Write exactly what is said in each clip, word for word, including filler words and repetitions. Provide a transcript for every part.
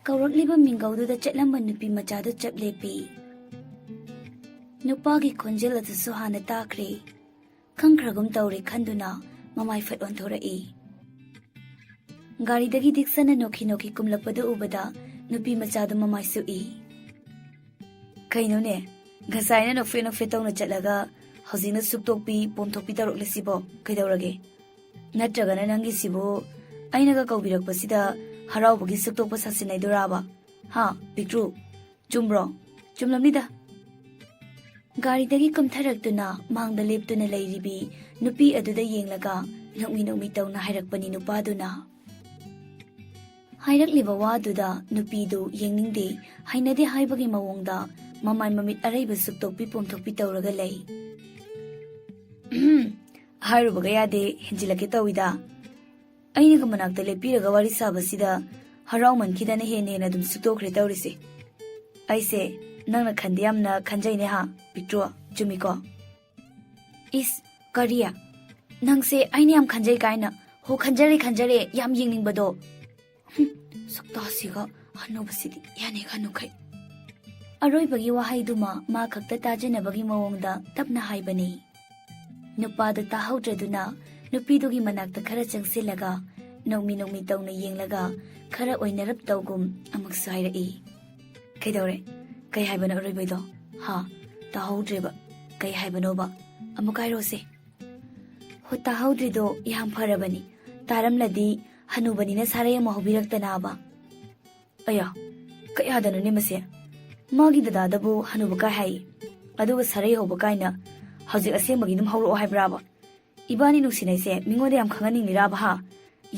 ꯀꯧꯔꯛꯂꯤꯕ ꯃꯤꯡꯒꯧꯗꯨꯗ ꯆꯠꯂꯝꯕ ꯅꯨꯄꯤ ꯃꯆꯥꯗꯨ ꯆꯞ ꯂꯦꯞꯄꯤ꯫ ꯅꯨꯄꯥꯒꯤ ꯈꯣꯟꯖꯦꯜ ꯑꯗꯨꯁꯨ ꯍꯥꯟꯅ ꯇꯥꯈ꯭ꯔꯦ꯫ ꯈꯪꯈ꯭ꯔꯒꯨꯝ ꯇꯧꯔꯦ ꯈꯟꯗꯨꯅ ꯃꯃꯥꯏ ꯐꯠ ꯑꯣꯟꯊꯣꯔꯛꯏ꯫ ꯒꯥꯔꯤꯗꯒꯤ ꯗꯤꯛꯁꯟꯅ ꯅꯣꯛꯈꯤ ꯅꯣꯛꯈꯤ ꯀꯨꯝꯂꯛꯄꯗꯨ ꯎꯕꯗ ꯅꯨꯄꯤ ꯃꯆꯥꯗꯨ ꯃꯃꯥꯏ ꯁꯨꯛꯏ꯫ "ꯀꯩꯅꯣꯅꯦ, ꯉꯁꯥꯏꯅ ꯅꯣꯛꯐꯦꯠ ꯅꯣꯛꯐꯦꯠ ꯇꯧꯅ ꯆꯠꯂꯒ ꯍꯧꯖꯤꯛꯅ ꯁꯨꯛꯇꯣꯛꯄꯤ ꯄꯣꯝꯊꯣꯛꯄꯤ ꯇꯧꯔꯛꯂꯤꯁꯤꯕꯣ ꯀꯩꯗꯧꯔꯒꯦ? ꯅꯠꯇ꯭ꯔꯒꯅ ꯅꯪꯒꯤꯁꯤꯕꯨ ꯑꯩꯅꯒ ꯀꯧꯕꯤꯔꯛꯄꯁꯤꯗ ꯍꯔꯥꯎꯕꯒꯤ ꯁꯨꯛꯇꯣꯛꯄ ꯁꯥꯁꯤꯟꯅꯩꯗꯨꯔꯥꯕ? ꯍꯥ, ꯄꯤꯛꯇ꯭ꯔꯨ? ꯆꯨꯝꯕ꯭ꯔꯣ? ꯆꯨꯝꯂꯝꯅꯤꯗ꯫" ꯒꯥꯔꯤꯗꯒꯤ ꯀꯨꯝꯊꯔꯛꯇꯨꯅ ꯃꯥꯡꯗ ꯂꯦꯞꯇꯨꯅ ꯂꯩꯔꯤꯕꯤ ꯅꯨꯄꯤ ꯑꯗꯨꯗ ꯌꯦꯡꯂꯒ ꯅꯣꯛꯃꯤ ꯅꯣꯛꯃꯤ ꯇꯧꯅ ꯍꯥꯏꯔꯛꯄꯅꯤ ꯅꯨꯄꯥꯗꯨꯅ꯫ ꯍꯥꯏꯔꯛꯂꯤꯕ ꯋꯥꯗꯨꯗ ꯅꯨꯄꯤꯗꯨ ꯌꯦꯡꯅꯤꯡꯗꯦ, ꯍꯩꯅꯗꯦ ꯍꯥꯏꯕꯒꯤ ꯃꯑꯣꯡꯗ ꯃꯃꯥꯏ ꯃꯃꯤꯠ ꯑꯔꯩꯕ ꯁꯨꯛꯇꯣꯛꯄꯤ ꯄꯣꯝꯊꯣꯛꯄꯤ ꯇꯧꯔꯒ ꯂꯩ꯫ "ꯎꯝ, ꯍꯥꯏꯔꯨꯕꯒ ꯌꯥꯗꯦ, ꯍꯦꯟꯖꯤꯜꯂꯛꯀꯦ ꯇꯧꯏꯗ꯫ ꯑꯩꯅꯒ ꯃꯅꯥꯛꯇ ꯂꯦꯞꯄꯤꯔꯒ ꯋꯥꯔꯤ ꯁꯥꯕꯁꯤꯗ ꯍꯔꯥꯎꯃꯟꯈꯤꯗꯅ ꯍꯦꯟꯅ ꯍꯦꯟꯅ ꯑꯗꯨꯝ ꯁꯨꯛꯇꯣꯛꯈ꯭ꯔꯦ ꯇꯧꯔꯤꯁꯦ꯫ ꯑꯩꯁꯦ ꯅꯪꯅ ꯈꯟꯗꯤ ꯌꯥꯝꯅ ꯈꯟꯖꯩꯅꯦ ꯍꯥ, ꯄꯤꯛꯇ꯭ꯔꯨ, ꯆꯨꯝꯃꯤꯀꯣ?" "ꯏꯁ, ꯀꯔꯤ? ꯅꯪꯁꯦ ꯑꯩꯅ ꯌꯥꯝ ꯈꯟꯖꯩ ꯀꯥꯏꯅ? ꯍꯣ, ꯈꯟꯖꯔꯦ, ꯈꯟꯖꯔꯦ, ꯌꯥꯝ ꯌꯦꯡꯅꯤꯡꯕꯗꯣ꯫" ꯍꯨꯝ, ꯁꯛꯇꯥꯁꯤꯒ ꯍꯅꯨꯕꯁꯤꯗꯤ ꯌꯥꯅꯤꯡ ꯍꯅꯨꯈꯩ꯫ ꯑꯔꯣꯏꯕꯒꯤ ꯋꯥꯍꯩꯗꯨꯃ ꯃꯥ ꯈꯛꯇ ꯇꯥꯖꯅꯕꯒꯤ ꯃꯑꯣꯡꯗ ꯇꯞꯅ ꯍꯥꯏꯕꯅꯤ꯫ ꯅꯨꯄꯥꯗꯨ ꯇꯥꯍꯧꯗ꯭ꯔꯗꯨꯅ ꯅꯨꯄꯤꯗꯨꯒꯤ ꯃꯅꯥꯛꯇ ꯈꯔ ꯆꯪꯁꯤꯜꯂꯒ ꯅꯣꯛꯃꯤ ꯅꯣꯛꯃꯤ ꯇꯧꯅ ꯌꯦꯡꯂꯒ ꯈꯔ ꯑꯣꯏꯅꯔꯞ ꯇꯧꯒꯨꯝ ꯑꯃꯨꯛꯁꯨ ꯍꯥꯏꯔꯛꯏ꯫ "ꯀꯩꯗꯧꯔꯦ? ꯀꯩ ꯍꯥꯏꯕꯅꯣ ꯑꯔꯣꯏꯕꯩꯗꯣ? ꯍꯥ? ꯇꯥꯍꯧꯗ꯭ꯔꯦꯕ꯫ ꯀꯩ ꯍꯥꯏꯕꯅꯣꯕ? ꯑꯃꯨꯛ ꯍꯥꯏꯔꯣꯁꯦ꯫" "ꯍꯣ, ꯇꯥꯍꯧꯗ꯭ꯔꯤꯗꯣ ꯌꯥꯝ ꯐꯔꯕꯅꯤ꯫ ꯇꯥꯔꯝꯂꯗꯤ ꯍꯅꯨꯕꯅꯤꯅ ꯁꯥꯔꯩ ꯑꯃ ꯍꯧꯕꯤꯔꯛꯇꯅꯕ꯫" "ꯑꯌꯥ, ꯀꯌꯥꯗꯅꯣꯅꯦ ꯃꯁꯦ? ꯃꯥꯒꯤ ꯗꯗꯥꯗꯕꯨ ꯍꯅꯨꯕ ꯀꯥꯏ ꯍꯥꯏ? ꯑꯗꯨꯒ ꯁꯥꯔꯩ ꯍꯧꯕ ꯀꯥꯏꯅ ꯍꯧꯖꯤꯛ ꯑꯁꯦꯡꯕꯒꯤ ꯑꯗꯨꯝ ꯍꯧꯔꯛꯑꯣ ꯍꯥꯏꯕ꯭ꯔꯥꯕ? ꯏꯕꯥꯅꯤ ꯅꯨꯡꯁꯤꯅꯩꯁꯦ ꯃꯤꯉꯣꯟꯗ ꯌꯥꯝ ꯈꯪꯍꯟꯅꯤꯡꯂꯤꯔꯥꯕ ꯍꯥ?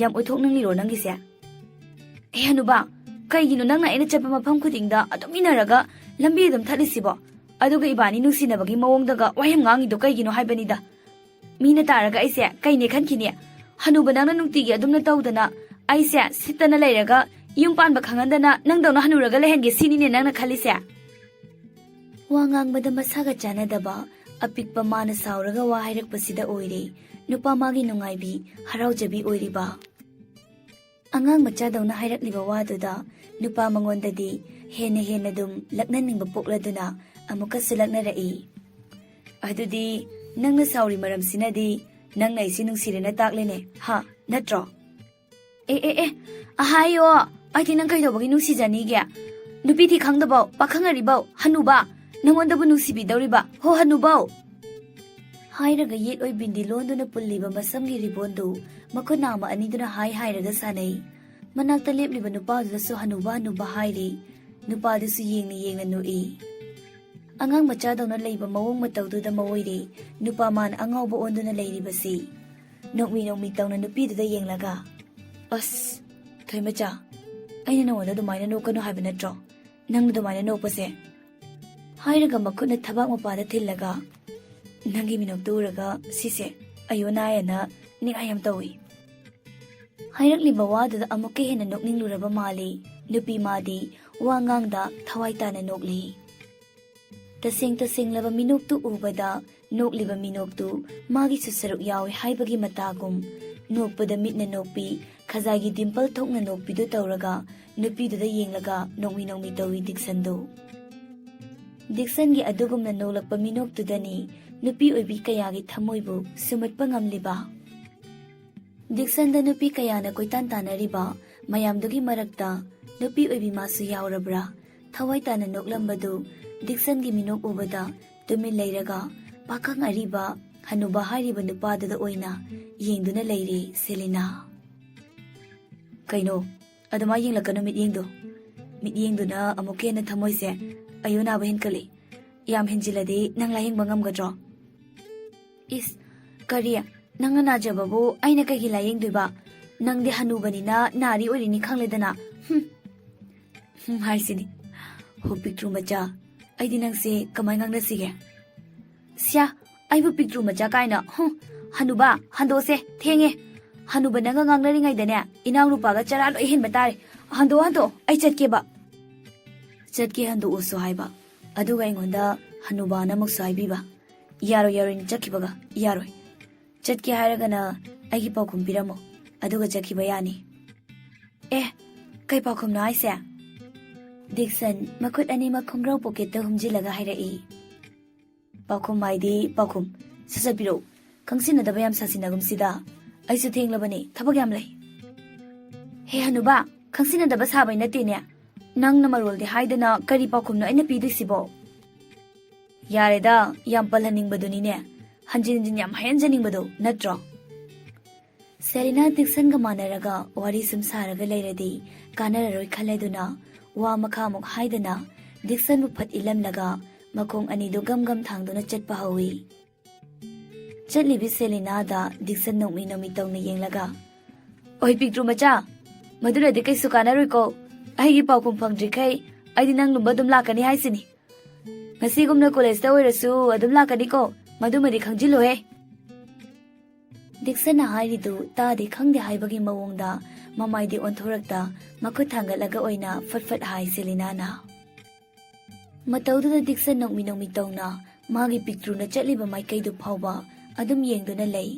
ꯌꯥꯝ ꯑꯣꯏꯊꯣꯛꯅꯤꯡꯂꯤꯔꯣ ꯅꯪꯒꯤꯁꯦ?" "ꯑꯦ ꯍꯅꯨꯕ, ꯀꯩꯒꯤꯅꯣ ꯅꯪꯅ ꯑꯩꯅ ꯆꯠꯄ ꯃꯐꯝ ꯈꯨꯗꯤꯡꯗ ꯑꯗꯨꯝ ꯏꯟꯅꯔꯒ ꯂꯝꯕꯤ ꯑꯗꯨꯝ ꯊꯠꯂꯤꯁꯤꯕꯣ? ꯑꯗꯨꯒ ꯏꯕꯥꯅꯤ ꯅꯨꯡꯁꯤꯅꯕꯒꯤ ꯃꯑꯣꯡꯗꯒ ꯋꯥꯍꯩ ꯉꯥꯡꯉꯤꯗꯣ ꯀꯩꯒꯤꯅꯣ ꯍꯥꯏꯕꯅꯤꯗ꯫ ꯃꯤꯅ ꯇꯥꯔꯒ ꯑꯩꯁꯦ ꯀꯩꯅꯦ ꯈꯟꯈꯤꯅꯤ? ꯍꯅꯨꯕ ꯅꯪꯅ ꯅꯨꯡꯇꯤꯒꯤ ꯑꯗꯨꯝꯅ ꯇꯧꯗꯅ ꯑꯩꯁꯦ ꯁꯤꯠꯇꯅ ꯂꯩꯔꯒ ꯌꯨꯝ ꯄꯥꯟꯕ ꯈꯪꯍꯟꯗꯅ ꯅꯪꯗꯧꯅ ꯍꯅꯨꯔꯒ ꯂꯩꯍꯟꯒꯦ ꯁꯤꯅꯤꯅꯦ ꯅꯪꯅ ꯈꯜꯂꯤꯁꯦ?" ꯋꯥ ꯉꯥꯡꯕꯗ ꯃꯁꯥꯒ ꯆꯥꯟꯅꯗꯕ ꯑꯄꯤꯛꯄ ꯃꯥꯅ ꯁꯥꯎꯔꯒ ꯋꯥ ꯍꯥꯏꯔꯛꯄꯁꯤꯗ ꯑꯣꯏꯔꯦ ꯅꯨꯄꯥ ꯃꯥꯒꯤ ꯅꯨꯡꯉꯥꯏꯕꯤ, ꯍꯔꯥꯎꯖꯕꯤ ꯑꯣꯏꯔꯤꯕ꯫ ꯑꯉꯥꯡ ꯃꯆꯥꯗꯧꯅ ꯍꯥꯏꯔꯛꯂꯤꯕ ꯋꯥꯗꯨꯗ ꯅꯨꯄꯥ ꯃꯉꯣꯟꯗꯗꯤ ꯍꯦꯟꯅ ꯍꯦꯟꯅ ꯑꯗꯨꯝ ꯂꯛꯅꯅꯤꯡꯕ ꯄꯣꯛꯂꯗꯨꯅ ꯑꯃꯨꯛꯀꯁꯨ ꯂꯛꯅꯔꯛꯏ꯫ "ꯑꯗꯨꯗꯤ ꯅꯪꯅ ꯁꯥꯎꯔꯤ ꯃꯔꯝꯁꯤꯅꯗꯤ ꯅꯪꯅ ꯑꯩꯁꯤ ꯅꯨꯡꯁꯤꯔꯦꯅ ꯇꯥꯛꯂꯦꯅꯦ, ꯍꯥ? ꯅꯠꯇ꯭ꯔꯣ?" "ꯑꯦ, ꯑꯦ, ꯑꯦ, ꯑꯍꯥꯏꯌꯣ, ꯑꯩꯗꯤ ꯅꯪ ꯀꯩꯗꯧꯕꯒꯤ ꯅꯨꯡꯁꯤꯖꯅꯤꯒꯦ? ꯅꯨꯄꯤ ꯊꯤ ꯈꯪꯗꯕꯧ, ꯄꯥꯈꯪ ꯑꯔꯤꯕꯧ, ꯍꯅꯨꯕ, ꯅꯪꯉꯣꯟꯗꯕꯨ ꯅꯨꯡꯁꯤꯕꯤꯗꯧꯔꯤꯕ, ꯍꯣ ꯍꯅꯨꯕꯧ!" ꯍꯥꯏꯔꯒ ꯌꯦꯠ ꯑꯣꯏ ꯕꯤꯟꯗꯤ ꯂꯣꯟꯗꯨꯅ ꯄꯨꯜꯂꯤꯕ ꯃꯁꯝꯒꯤ ꯔꯤꯕꯣꯟꯗꯨ ꯃꯈꯨꯠ ꯅꯥꯝꯃ ꯑꯅꯤꯗꯨꯅ ꯍꯥꯏ ꯍꯥꯏꯔꯒ ꯁꯥꯟꯅꯩ꯫ ꯃꯅꯥꯛꯇ ꯂꯦꯞꯂꯤꯕ ꯅꯨꯄꯥꯗꯨꯗꯁꯨ ꯍꯅꯨꯕ ꯍꯅꯨꯕ ꯍꯥꯏꯔꯤ꯫ ꯅꯨꯄꯥꯗꯨꯁꯨ ꯌꯦꯡꯅ ꯌꯦꯡꯅ ꯅꯣꯛꯏ꯫ ꯑꯉꯥꯡ ꯃꯆꯥꯗꯧꯅ ꯂꯩꯕ ꯃꯑꯣꯡ ꯃꯇꯧꯗꯨꯗ ꯃꯑꯣꯏꯔꯦ ꯅꯨꯄꯥ ꯃꯥꯅ ꯑꯉꯥꯎꯕ ꯑꯣꯟꯗꯨꯅ ꯂꯩꯔꯤꯕꯁꯤ꯫ ꯅꯣꯛꯃꯤ ꯅꯣꯛꯃꯤ ꯇꯧꯅ ꯅꯨꯄꯤꯗꯨꯗ ꯌꯦꯡꯂꯒ, "ꯑꯁ, ꯊꯣꯏꯃꯆꯥ, ꯑꯩꯅ ꯅꯉꯣꯟꯗ ꯑꯗꯨꯃꯥꯏꯅ ꯅꯣꯛꯀꯅꯨ ꯍꯥꯏꯕ ꯅꯠꯇ꯭ꯔꯣ? ꯅꯪꯅ ꯑꯗꯨꯃꯥꯏꯅ ꯅꯣꯛꯄꯁꯦ?" ꯍꯥꯏꯔꯒ ꯃꯈꯨꯠꯅ ꯊꯕꯥꯛ ꯃꯄꯥꯗ ꯊꯤꯜꯂꯒ, "ꯅꯪꯒꯤ ꯃꯤꯅꯣꯛꯇꯨ ꯎꯔꯒ ꯁꯤꯁꯦ ꯑꯌꯣ ꯅꯥꯏꯌꯦꯅ ꯅꯤꯡꯉꯥꯏ ꯌꯥꯝ ꯇꯧꯏ꯫" ꯍꯥꯏꯔꯛꯂꯤꯕ ꯋꯥꯗꯨꯗ ꯑꯃꯨꯛꯀ ꯍꯦꯟꯅ ꯅꯣꯛꯅꯤꯡꯂꯨꯔꯕ ꯃꯥꯜꯂꯤ꯫ ꯅꯨꯄꯤ ꯃꯥꯗꯤ ꯋꯥ ꯉꯥꯡꯗ ꯊꯋꯥꯏ ꯇꯥꯅ ꯅꯣꯛꯂꯤ꯫ ꯇꯁꯦꯡ ꯇꯁꯦꯡꯂꯕ ꯃꯤꯅꯣꯛꯇꯨ ꯎꯕꯗ ꯅꯣꯛꯂꯤꯕ ꯃꯤꯅꯣꯛꯇꯨ ꯃꯥꯒꯤꯁꯨ ꯁꯔꯨꯛ ꯌꯥꯎꯏ ꯍꯥꯏꯕꯒꯤ ꯃꯇꯥꯒꯨꯝ, ꯅꯣꯛꯄꯗ ꯃꯤꯠꯅ ꯅꯣꯛꯄꯤ, ꯈꯖꯥꯏꯒꯤ ꯗꯤꯝꯄꯜ ꯊꯣꯛꯅ ꯅꯣꯛꯄꯤꯗꯨ ꯇꯧꯔꯒ ꯅꯨꯄꯤꯗꯨꯗ ꯌꯦꯡꯂꯒ ꯅꯣꯛꯃꯤ ꯅꯣꯛꯃꯤ ꯇꯧꯏ ꯗꯤꯛꯁꯟꯗꯨ꯫ ꯗꯤꯛꯁꯟꯒꯤ ꯑꯗꯨꯒꯨꯝꯅ ꯅꯣꯛꯂꯛꯄ ꯃꯤꯅꯣꯛꯇꯨꯗꯅꯤ ꯅꯨꯄꯤ ꯑꯣꯏꯕꯤ ꯀꯌꯥꯒꯤ ꯊꯃꯣꯏꯕꯨ ꯁꯨꯝꯍꯠꯄ ꯉꯝꯂꯤꯕ꯫ ꯗꯤꯛꯁꯟꯗ ꯅꯨꯄꯤ ꯀꯌꯥꯅ ꯀꯣꯏꯇꯥꯟ ꯇꯥꯟꯅꯔꯤꯕ ꯃꯌꯥꯝꯗꯨꯒꯤ ꯃꯔꯛꯇ ꯅꯨꯄꯤ ꯑꯣꯏꯕꯤ ꯃꯥꯁꯨ ꯌꯥꯎꯔꯕ꯭ꯔꯥ? ꯊꯋꯥꯏ ꯇꯥꯅ ꯅꯣꯛꯂꯝꯕꯗꯨ ꯗꯤꯛꯁꯟꯒꯤ ꯃꯤꯅꯣꯛ ꯎꯕꯗ ꯇꯨꯃꯤꯟ ꯂꯩꯔꯒ ꯄꯥꯈꯪ ꯑꯔꯤꯕ ꯍꯅꯨꯕ ꯍꯥꯏꯔꯤꯕ ꯅꯨꯄꯥꯗꯨꯗ ꯑꯣꯏꯅ ꯌꯦꯡꯗꯨꯅ ꯂꯩꯔꯦ ꯁꯦꯂꯤꯅꯥ꯫ "ꯀꯩꯅꯣ, ꯑꯗꯨꯃꯥꯏ ꯌꯦꯡꯂꯛꯀꯅꯨ ꯃꯤꯠꯌꯦꯡꯗꯣ꯫ ꯃꯤꯠꯌꯦꯡꯗꯨꯅ ꯑꯃꯨꯛꯀ ꯍꯦꯟꯅ ꯊꯃꯣꯏꯁꯦ ꯑꯌꯨ ꯅꯥꯕ ꯍꯦꯟꯀꯠꯂꯤ꯫ ꯌꯥꯝ ꯍꯦꯟꯖꯤꯜꯂꯗꯤ ꯅꯪ ꯂꯥꯌꯦꯡꯕ ꯉꯝꯒꯗ꯭ꯔꯣ?" "ꯏꯁ, ꯀꯔꯤ? ꯅꯪꯅ ꯅꯥꯖꯕꯕꯨ ꯑꯩꯅ ꯀꯩꯒꯤ ꯂꯥꯌꯦꯡꯗꯣꯏꯕ? ꯅꯪꯗꯤ ꯍꯅꯨꯕꯅꯤꯅ ꯅꯥꯔꯤ ꯑꯣꯏꯔꯤꯅꯤ ꯈꯪꯂꯦꯗꯅ꯫ ꯍꯨꯝ꯫ ꯍꯨꯝ ꯍꯥꯏꯁꯤꯅꯤ꯫ ꯍꯣ ꯄꯤꯛꯇ꯭ꯔꯨ ꯃꯆꯥ, ꯑꯩꯗꯤ ꯅꯪꯁꯦ ꯀꯃꯥꯏ ꯉꯥꯡꯅꯁꯤꯒꯦ?" "ꯁ꯭ꯌꯥ, ꯑꯩꯕꯨ ꯄꯤꯛꯇ꯭ꯔꯨ ꯃꯆꯥ ꯀꯥꯏꯅ, ꯍꯨꯝ꯫ ꯍꯅꯨꯕ, ꯍꯟꯗꯣꯛꯁꯦ, ꯊꯦꯡꯉꯦ꯫ ꯍꯅꯨꯕ ꯅꯪꯒ ꯉꯥꯡꯅꯔꯤꯉꯩꯗꯅꯦ, ꯏꯅꯥꯎꯅꯨꯄꯥꯒ ꯆꯔꯥ ꯂꯣꯏ ꯍꯦꯟꯕ ꯇꯥꯔꯦ꯫ ꯍꯟꯗꯣꯛꯑꯣ, ꯍꯟꯗꯣꯛꯑꯣ, ꯑꯩ ꯆꯠꯀꯦꯕ꯫" "ꯆꯠꯀꯦ ꯍꯟꯗꯣꯛꯑꯣꯁꯨ ꯍꯥꯏꯕ, ꯑꯗꯨꯒ ꯑꯩꯉꯣꯟꯗ ꯍꯅꯨꯕꯥꯅ ꯑꯃꯨꯛꯁꯨ ꯍꯥꯏꯕꯤꯕ꯫ ꯌꯥꯔꯣꯏ, ꯌꯥꯔꯣꯏ, ꯆꯠꯈꯤꯕꯒ ꯌꯥꯔꯣꯏ꯫ ꯆꯠꯀꯦ ꯍꯥꯏꯔꯒꯅ ꯑꯩꯒꯤ ꯄꯥꯎꯈꯨꯝ ꯄꯤꯔꯝꯃꯣ, ꯑꯗꯨꯒ ꯆꯠꯈꯤꯕ ꯌꯥꯅꯤ꯫" ꯑꯦ, ꯀꯩ ꯄꯥꯎꯈꯨꯝꯅꯣ ꯍꯥꯏꯁꯦ? ꯗꯤꯛꯁꯟ ꯃꯈꯨꯠ ꯑꯅꯤꯃꯛ ꯈꯣꯡꯒ꯭ꯔꯥꯎ ꯄꯣꯀꯦꯠꯇ ꯍꯨꯝꯖꯤꯜꯂꯒ ꯍꯥꯏꯔꯛꯏ꯫ ꯄꯥꯎꯈꯨꯝ ꯍꯥꯏꯗꯤ ꯄꯥꯎꯈꯨꯝ꯫ ꯁꯠ ꯁꯠ ꯄꯤꯔꯛꯎ꯫ ꯈꯪꯁꯤꯟꯅꯗꯕ ꯌꯥꯝ ꯁꯥꯁꯤꯟꯅꯒꯨꯝꯁꯤꯗ꯫ ꯑꯩꯁꯨ ꯊꯦꯡꯂꯕꯅꯤ, ꯊꯕꯛ ꯌꯥꯝ ꯂꯩ꯫ ꯍꯦ ꯍꯅꯨꯕꯥ, ꯈꯪꯁꯤꯟꯅꯗꯕ ꯁꯥꯕꯩ ꯅꯠꯇꯦꯅꯦ꯫ ꯅꯪꯅ ꯃꯔꯣꯜꯗꯤ ꯍꯥꯏꯗꯅ ꯀꯔꯤ ꯄꯥꯎꯈꯨꯝꯅꯣ ꯑꯩꯅ ꯄꯤꯗꯣꯏꯁꯤꯕꯣ? ꯌꯥꯔꯦꯗ, ꯌꯥꯝ ꯄꯜꯍꯟꯅꯤꯡꯕꯗꯨꯅꯤꯅꯦ꯫ ꯍꯟꯖꯤꯟ ꯍꯟꯖꯤꯟ ꯌꯥꯝ ꯍꯥꯏꯍꯟꯖꯅꯤꯡꯕꯗꯣ ꯅꯠꯇ꯭ꯔꯣ? ꯁꯦꯂꯤꯅꯥ ꯗꯤꯛꯁꯟꯒ ꯃꯥꯟꯅꯔꯒ ꯋꯥꯔꯤ ꯁꯨꯝ ꯁꯥꯔꯒ ꯂꯩꯔꯗꯤ ꯀꯥꯟꯅꯔꯔꯣꯏ ꯈꯜꯂꯗꯨꯅ ꯋꯥ ꯃꯈꯥꯃꯨꯛ ꯍꯥꯏꯗꯅ ꯗꯤꯛꯁꯟꯕꯨ ꯐꯠ ꯏꯜꯂꯝꯂꯒ ꯃꯈꯣꯡ ꯑꯅꯤꯗꯨ ꯒꯝ ꯒꯝ ꯊꯥꯡꯗꯨꯅ ꯆꯠꯄ ꯍꯧꯏ꯫ ꯆꯠꯂꯤꯕꯤ ꯁꯦꯂꯤꯅꯥꯗ ꯗꯤꯛꯁꯟ ꯅꯣꯛꯃꯤ ꯅꯣꯛꯃꯤ ꯇꯧꯅ ꯌꯦꯡꯂꯒ, "ꯑꯣꯏ ꯄꯤꯛꯇ꯭ꯔꯨ ꯃꯆꯥ, ꯃꯗꯨꯅꯗꯤ ꯀꯩꯁꯨ ꯀꯥꯟꯅꯔꯣꯏꯀꯣ꯫ ꯑꯩꯒꯤ ꯄꯥꯎꯈꯨꯝ ꯐꯪꯗ꯭ꯔꯤꯈꯩ ꯑꯩꯗꯤ ꯅꯪ ꯂꯨꯝꯕ ꯑꯗꯨꯝ ꯂꯥꯛꯀꯅꯤ ꯍꯥꯏꯁꯤꯅꯤ꯫ ꯉꯁꯤꯒꯨꯝꯅ ꯀꯣꯂꯦꯖꯇ ꯑꯣꯏꯔꯁꯨ ꯑꯗꯨꯝ ꯂꯥꯛꯀꯅꯤꯀꯣ, ꯃꯗꯨꯃꯗꯤ ꯈꯪꯖꯤꯜꯂꯨꯍꯦ꯫" ꯗꯤꯛꯁꯟꯅ ꯍꯥꯏꯔꯤꯗꯨ ꯇꯥꯗꯦ ꯈꯪꯗꯦ ꯍꯥꯏꯕꯒꯤ ꯃꯑꯣꯡꯗ ꯃꯃꯥꯏꯗꯤ ꯑꯣꯟꯊꯣꯔꯛꯇ ꯃꯈꯨꯠ ꯊꯥꯡꯒꯠꯂꯒ ꯑꯣꯏꯅ ꯐꯠ ꯐꯠ ꯍꯥꯏ ꯁꯦꯂꯤꯅꯥꯅ꯫ ꯃꯇꯧꯗꯨꯗ ꯗꯤꯛꯁꯟ ꯅꯣꯛꯃꯤ ꯅꯣꯛꯃꯤ ꯇꯧꯅ ꯃꯥꯒꯤ ꯄꯤꯛꯇ꯭ꯔꯨꯅ ꯆꯠꯂꯤꯕ ꯃꯥꯏꯀꯩꯗꯨ ꯐꯥꯎꯕ ꯑꯗꯨꯝ ꯌꯦꯡꯗꯨꯅ ꯂꯩ꯫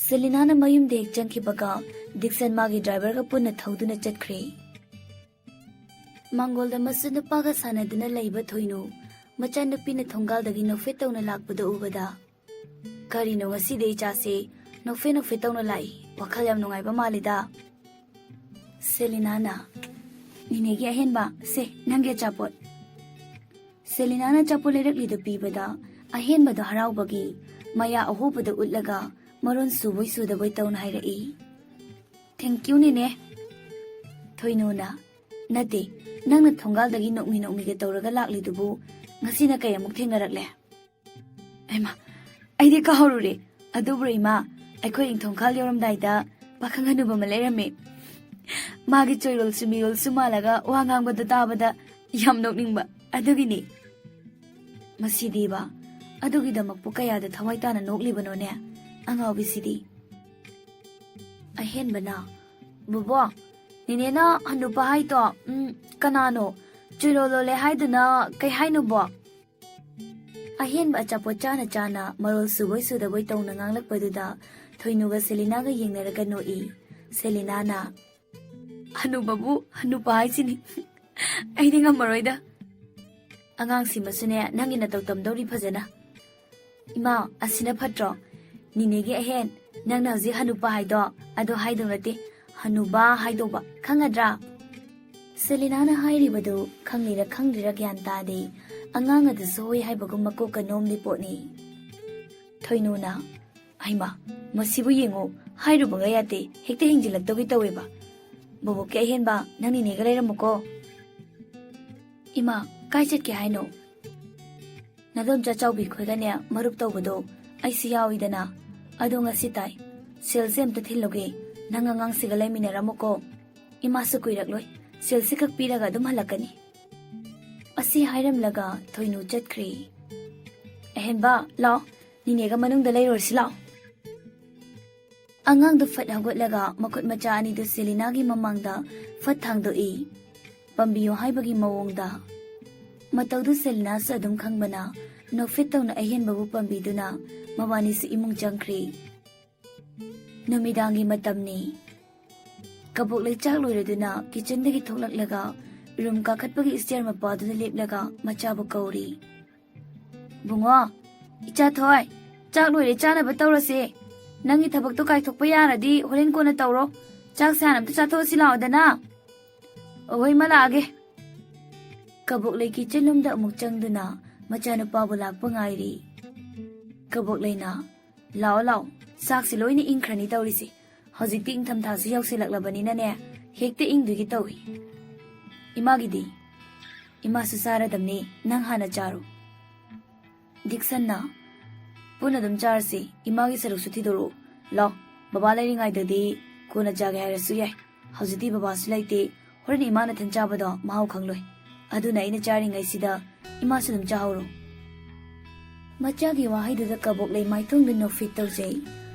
ꯁꯦꯂꯤꯅꯥꯅ ꯃꯌꯨꯝꯗ ꯍꯦꯛ ꯆꯪꯈꯤꯕꯒ ꯗꯤꯛꯁꯟ ꯃꯥꯒꯤ ꯗ꯭ꯔꯥꯏꯚꯔꯒ ꯄꯨꯟꯅ ꯊꯧꯗꯨꯅ ꯆꯠꯈ꯭ꯔꯦ꯫ ꯃꯥꯡꯒꯣꯜꯗ ꯃꯆꯨ ꯅꯨꯄꯥꯒ ꯁꯥꯟꯅꯗꯨꯅ ꯂꯩꯕ ꯊꯣꯏꯅꯨ ꯃꯆꯥꯅꯨꯄꯤꯅ ꯊꯣꯡꯒꯥꯜꯗꯒꯤ ꯅꯣꯛꯐꯦꯠ ꯇꯧꯅ ꯂꯥꯛꯄꯗꯨ ꯎꯕꯗ, "ꯀꯔꯤꯅꯣ ꯉꯁꯤꯗꯤ ꯏꯆꯥꯁꯦ ꯅꯣꯛꯐꯦꯠ ꯅꯣꯛꯐꯦꯠ ꯇꯧꯅ ꯂꯥꯛꯏ? ꯋꯥꯈꯜ ꯌꯥꯝ ꯅꯨꯡꯉꯥꯏꯕ ꯃꯥꯜꯂꯤꯗ꯫" ꯁꯦꯂꯤꯅꯥꯅ, "ꯅꯤꯅꯦꯒꯤ ꯑꯍꯦꯟꯕ, ꯁꯦ ꯅꯪꯒꯤ ꯑꯆꯥꯄꯣꯠ꯫" ꯁꯦꯂꯤꯅꯥꯅ ꯑꯆꯥꯄꯣꯠ ꯂꯩꯔꯛꯂꯤꯗꯨ ꯄꯤꯕꯗ ꯑꯍꯦꯟꯕꯗꯣ ꯍꯔꯥꯎꯕꯒꯤ ꯃꯌꯥ ꯑꯍꯣꯕꯗ ꯎꯠꯂꯒ ꯃꯔꯣꯟ ꯁꯨꯕꯣꯏ ꯁꯨꯗꯕꯣꯏ ꯇꯧꯅ ꯍꯥꯏꯔꯛꯏ, "Thank you, ꯅꯤꯅꯦ꯫" ꯊꯣꯏꯅꯨꯅ, "ꯅꯠꯇꯦ, ꯅꯪꯅ ꯊꯣꯡꯒꯥꯜꯗꯒꯤ ꯅꯣꯛꯃꯤ ꯅꯣꯛꯃꯤꯒ ꯇꯧꯔꯒ ꯂꯥꯛꯂꯤꯗꯨꯕꯨ ꯉꯁꯤꯅ ꯀꯩ ꯑꯃꯨꯛ ꯊꯦꯡꯅꯔꯛꯂꯦ?" ꯍꯩꯃꯥ, ꯑꯩꯗꯤ ꯀꯥꯎꯔꯨꯔꯦ꯫ ꯑꯗꯨꯕꯨ ꯏꯃꯥ, ꯑꯩꯈꯣꯏ ꯏꯪꯊꯣꯡꯈꯥꯜ ꯌꯧꯔꯝꯗꯥꯏꯗ ꯄꯥꯈꯪ ꯍꯅꯨꯕ ꯑꯃ ꯂꯩꯔꯝꯃꯦ꯫ ꯃꯥꯒꯤ ꯆꯣꯏꯔꯣꯜꯁꯨ ꯃꯤꯔꯣꯜꯁꯨ ꯃꯥꯜꯂꯒ ꯋꯥ ꯉꯥꯡꯕꯗ ꯇꯥꯕꯗ ꯌꯥꯝ ꯅꯣꯛꯅꯤꯡꯕ꯫ ꯑꯗꯨꯒꯤꯅꯤ꯫ ꯃꯁꯤꯗꯤꯕ, ꯑꯗꯨꯒꯤꯗꯃꯛꯄꯨ ꯀꯌꯥꯗ ꯊꯋꯥꯏ ꯇꯥꯅ ꯅꯣꯛꯂꯤꯕꯅꯣꯅꯦ, ꯑꯉꯥꯎꯕꯤꯁꯤꯗꯤ꯫ ꯑꯍꯦꯟꯕꯅ, "ꯕꯣꯕꯣ, ꯅꯦꯅꯦꯅ ꯍꯅꯨꯄꯥ ꯍꯥꯏꯗꯣ, ꯎꯝ, ꯀꯅꯥꯅꯣ? ꯆꯣꯏꯔꯣꯜ ꯂꯣꯜꯂꯦ ꯍꯥꯏꯗꯨꯅ ꯀꯩ ꯍꯥꯏꯅꯣꯕꯣ?" ꯑꯍꯦꯟꯕ ꯑꯆꯥꯄꯣꯠ ꯆꯥꯅ ꯆꯥꯅ ꯃꯔꯣꯜ ꯁꯨꯕꯣꯏ ꯁꯨꯗꯕꯣꯏ ꯇꯧꯅ ꯉꯥꯡꯂꯛꯄꯗꯨꯗ ꯊꯣꯏꯅꯨꯒ ꯁꯦꯂꯤꯅꯥꯒ ꯌꯦꯡꯅꯔꯒ ꯅꯣꯛꯏ꯫ ꯁꯦꯂꯤꯅꯥꯅ, ꯍꯅꯨꯕꯕꯨ ꯍꯅꯨꯄꯥ ꯍꯥꯏꯁꯤꯅꯤ꯫ ꯑꯩꯗꯤ ꯉꯝꯃꯔꯣꯏꯗ꯫ ꯑꯉꯥꯡꯁꯤꯃꯁꯨꯅꯦ, ꯅꯪꯒꯤ ꯅꯇꯧ ꯇꯝꯗꯧꯔꯤ ꯐꯖꯅ꯫ ꯏꯃꯥ, ꯑꯁꯤꯅ ꯐꯠꯇ꯭ꯔꯣ? ꯅꯤꯅꯦꯒꯤ ꯑꯍꯦꯟ, ꯅꯪꯅ ꯍꯧꯖꯤꯛ ꯍꯅꯨꯄꯥ ꯍꯥꯏꯗꯣ, ꯑꯗꯣ ꯍꯥꯏꯗꯧ ꯅꯠꯇꯦ, ꯍꯅꯨꯕꯥ ꯍꯥꯏꯗꯧꯕ, ꯈꯪꯉꯗ꯭ꯔꯥ? ꯁꯦꯂꯤꯅꯥꯅ ꯍꯥꯏꯔꯤꯕꯗꯨ ꯈꯪꯂꯤꯔ ꯈꯪꯗ꯭ꯔꯤꯔ ꯒ꯭ꯌꯥꯟ ꯇꯥꯗꯦ꯫ ꯑꯉꯥꯡ ꯑꯗꯨꯁꯨ ꯍꯣꯏ ꯍꯥꯏꯕꯒꯨꯝ ꯃꯀꯣꯛꯀ ꯅꯣꯝꯂꯤ ꯄꯣꯠꯅꯤ꯫ ꯊꯣꯏꯅꯨꯅ, "ꯍꯩꯃꯥ, ꯃꯁꯤꯕꯨ ꯌꯦꯡꯉꯨ, ꯍꯥꯏꯔꯨꯕꯒ ꯌꯥꯗꯦ, ꯍꯦꯛꯇ ꯍꯦꯟꯖꯤꯜꯂꯛꯇꯧꯒꯤ ꯇꯧꯋꯦꯕ꯫ ꯕꯣꯕꯣꯛꯀꯤ ꯑꯍꯦꯟꯕ, ꯅꯪ ꯅꯤꯅꯦꯒ ꯂꯩꯔꯝꯃꯨꯀꯣ꯫" "ꯏꯃꯥ, ꯀꯥꯏ ꯆꯠꯀꯦ ꯍꯥꯏꯅꯣ?" "ꯅꯗꯣꯝꯆꯥ ꯆꯥꯎꯕꯤ ꯈꯣꯏꯒꯅꯦ ꯃꯔꯨꯞ ꯇꯧꯕꯗꯣ ꯑꯩꯁꯨ ꯌꯥꯎꯏꯗꯅ꯫ ꯑꯗꯣ ꯉꯁꯤ ꯇꯥꯏ꯫ ꯁꯦꯜꯁꯦ ꯑꯝꯇ ꯊꯤꯜꯂꯨꯒꯦ꯫ ꯅꯪ ꯑꯉꯥꯡꯁꯤꯒ ꯂꯩꯃꯤꯟꯅꯔꯝꯃꯨꯀꯣ꯫ ꯏꯃꯥꯁꯨ ꯀꯨꯏꯔꯛꯂꯣꯏ꯫ ꯁꯦꯜꯁꯦ ꯈꯛ ꯄꯤꯔꯒ ꯑꯗꯨꯝ ꯍꯜꯂꯛꯀꯅꯤ꯫" ꯑꯁꯤ ꯍꯥꯏꯔꯝꯂꯒ ꯊꯣꯏꯅꯨ ꯆꯠꯈ꯭ꯔꯦ꯫ "ꯑꯍꯦꯟꯕ, ꯂꯥꯎ, ꯅꯤꯅꯦꯒ ꯃꯅꯨꯡꯗ ꯂꯩꯔꯨꯔꯁꯤ ꯂꯥꯎ꯫" ꯑꯉꯥꯡꯗꯨ ꯐꯠ ꯍꯧꯒꯠꯂꯒ ꯃꯈꯨꯠ ꯃꯆꯥ ꯑꯅꯤꯗꯨ ꯁꯦꯂꯤꯅꯥꯒꯤ ꯃꯃꯥꯡꯗ ꯐꯠ ꯊꯥꯡꯗꯣꯛꯏ꯫ ꯄꯥꯝꯕꯤꯌꯨ ꯍꯥꯏꯕꯒꯤ ꯃꯑꯣꯡꯗ꯫ ꯃꯇꯧꯗꯨ ꯁꯦꯂꯤꯅꯥꯁꯨ ꯑꯗꯨꯝ ꯈꯪꯕꯅ ꯅꯣꯛꯐꯦꯠ ꯇꯧꯅ ꯑꯍꯦꯟꯕꯕꯨ ꯄꯥꯝꯕꯤꯗꯨꯅ ꯃꯕꯥꯅꯤꯁꯨ ꯏꯃꯨꯡ ꯆꯪꯈ꯭ꯔꯦ꯫ ꯅꯨꯃꯤꯗꯥꯡꯒꯤ ꯃꯇꯝꯅꯤ꯫ ꯀꯕꯣꯛꯂꯩ ꯆꯥꯛ ꯂꯣꯏꯔꯗꯨꯅ ꯀꯤꯆꯟꯗꯒꯤ ꯊꯣꯛꯂꯛꯂꯒ ꯔꯨꯝ ꯀꯥꯈꯠꯄꯒꯤ ꯁ꯭ꯇꯦꯌꯔ ꯃꯄꯥꯗꯨꯗ ꯂꯦꯞꯂꯒ ꯃꯆꯥꯕꯨ ꯀꯧꯔꯤ꯫ "ꯕꯨꯡꯉꯣ, ꯏꯆꯥ ꯊꯣꯏ, ꯆꯥꯛ ꯂꯣꯏꯔꯦ, ꯆꯥꯅꯕ ꯇꯧꯔꯁꯦ꯫ ꯅꯪꯒꯤ ꯊꯕꯛꯇꯣ ꯀꯥꯏꯊꯣꯛꯄ ꯌꯥꯔꯗꯤ ꯍꯣꯔꯦꯟ ꯀꯣꯟꯅ ꯇꯧꯔꯣ꯫ ꯆꯥꯛꯁꯦ ꯍꯥꯟꯅ ꯑꯝꯇ ꯆꯥꯊꯣꯛꯑꯁꯤ ꯂꯥꯛꯑꯣꯗꯅ꯫" "ꯑꯍꯣꯏ, ꯏꯃꯥ, ꯂꯥꯛꯑꯒꯦ꯫" ꯀꯕꯣꯛꯂꯩ ꯀꯤꯆꯟ ꯔꯨꯝꯗ ꯑꯃꯨꯛ ꯆꯪꯗꯨꯅ ꯃꯆꯥꯅꯨꯄꯥꯕꯨ ꯂꯥꯛꯄ ꯉꯥꯏꯔꯤ꯫ ꯀꯕꯣꯛꯂꯩꯅ, "ꯂꯥꯛꯑꯣ, ꯂꯥꯛꯑꯣ, ꯆꯥꯛꯁꯤ ꯂꯣꯏꯅ ꯏꯪꯈ꯭ꯔꯅꯤ ꯇꯧꯔꯤꯁꯦ꯫ ꯍꯧꯖꯤꯛꯇꯤ ꯏꯪꯊꯝꯊꯥꯁꯨ ꯌꯧꯁꯤꯜꯂꯛꯂꯕꯅꯤꯅꯅꯦ, ꯍꯦꯛꯇ ꯏꯪꯗꯣꯏꯒꯤ ꯇꯧꯏ꯫" "ꯏꯃꯥꯒꯤꯗꯤ?" "ꯏꯃꯥꯁꯨ ꯆꯥꯔꯗꯝꯅꯤ, ꯅꯪ ꯍꯥꯟꯅ ꯆꯥꯔꯣ꯫" ꯗꯤꯛꯁꯟꯅ, "ꯄꯨꯟꯅ ꯑꯗꯨꯝ ꯆꯥꯔꯁꯤ, ꯏꯃꯥꯒꯤ ꯁꯔꯨꯛꯁꯨ ꯊꯤꯗꯣꯔꯛꯎ꯫ ꯂꯥꯎ, ꯕꯕꯥ ꯂꯩꯔꯤꯉꯩꯗꯗꯤ ꯀꯣꯟꯅ ꯆꯥꯒꯦ ꯍꯥꯏꯔꯁꯨ ꯌꯥꯏ꯫ ꯍꯧꯖꯤꯛꯇꯤ ꯕꯕꯥꯁꯨ ꯂꯩꯇꯦ, ꯍꯣꯔꯦꯟ ꯏꯃꯥ ꯅꯊꯟ ꯆꯥꯕꯗꯣ ꯃꯍꯥꯎ ꯈꯪꯂꯣꯏ꯫ ꯑꯗꯨꯅ ꯑꯩꯅ ꯆꯥꯔꯤꯉꯩꯁꯤꯗ ꯏꯃꯥꯁꯨ ꯑꯗꯨꯝ ꯆꯥꯍꯧꯔꯣ꯫" ꯃꯆꯥꯒꯤ ꯋꯥꯍꯩꯗꯨꯗ ꯀꯕꯣꯛꯂꯩ ꯃꯥꯏꯊꯣꯡꯗ ꯅꯣꯛꯐꯦꯠ ꯇꯧꯖꯩ꯫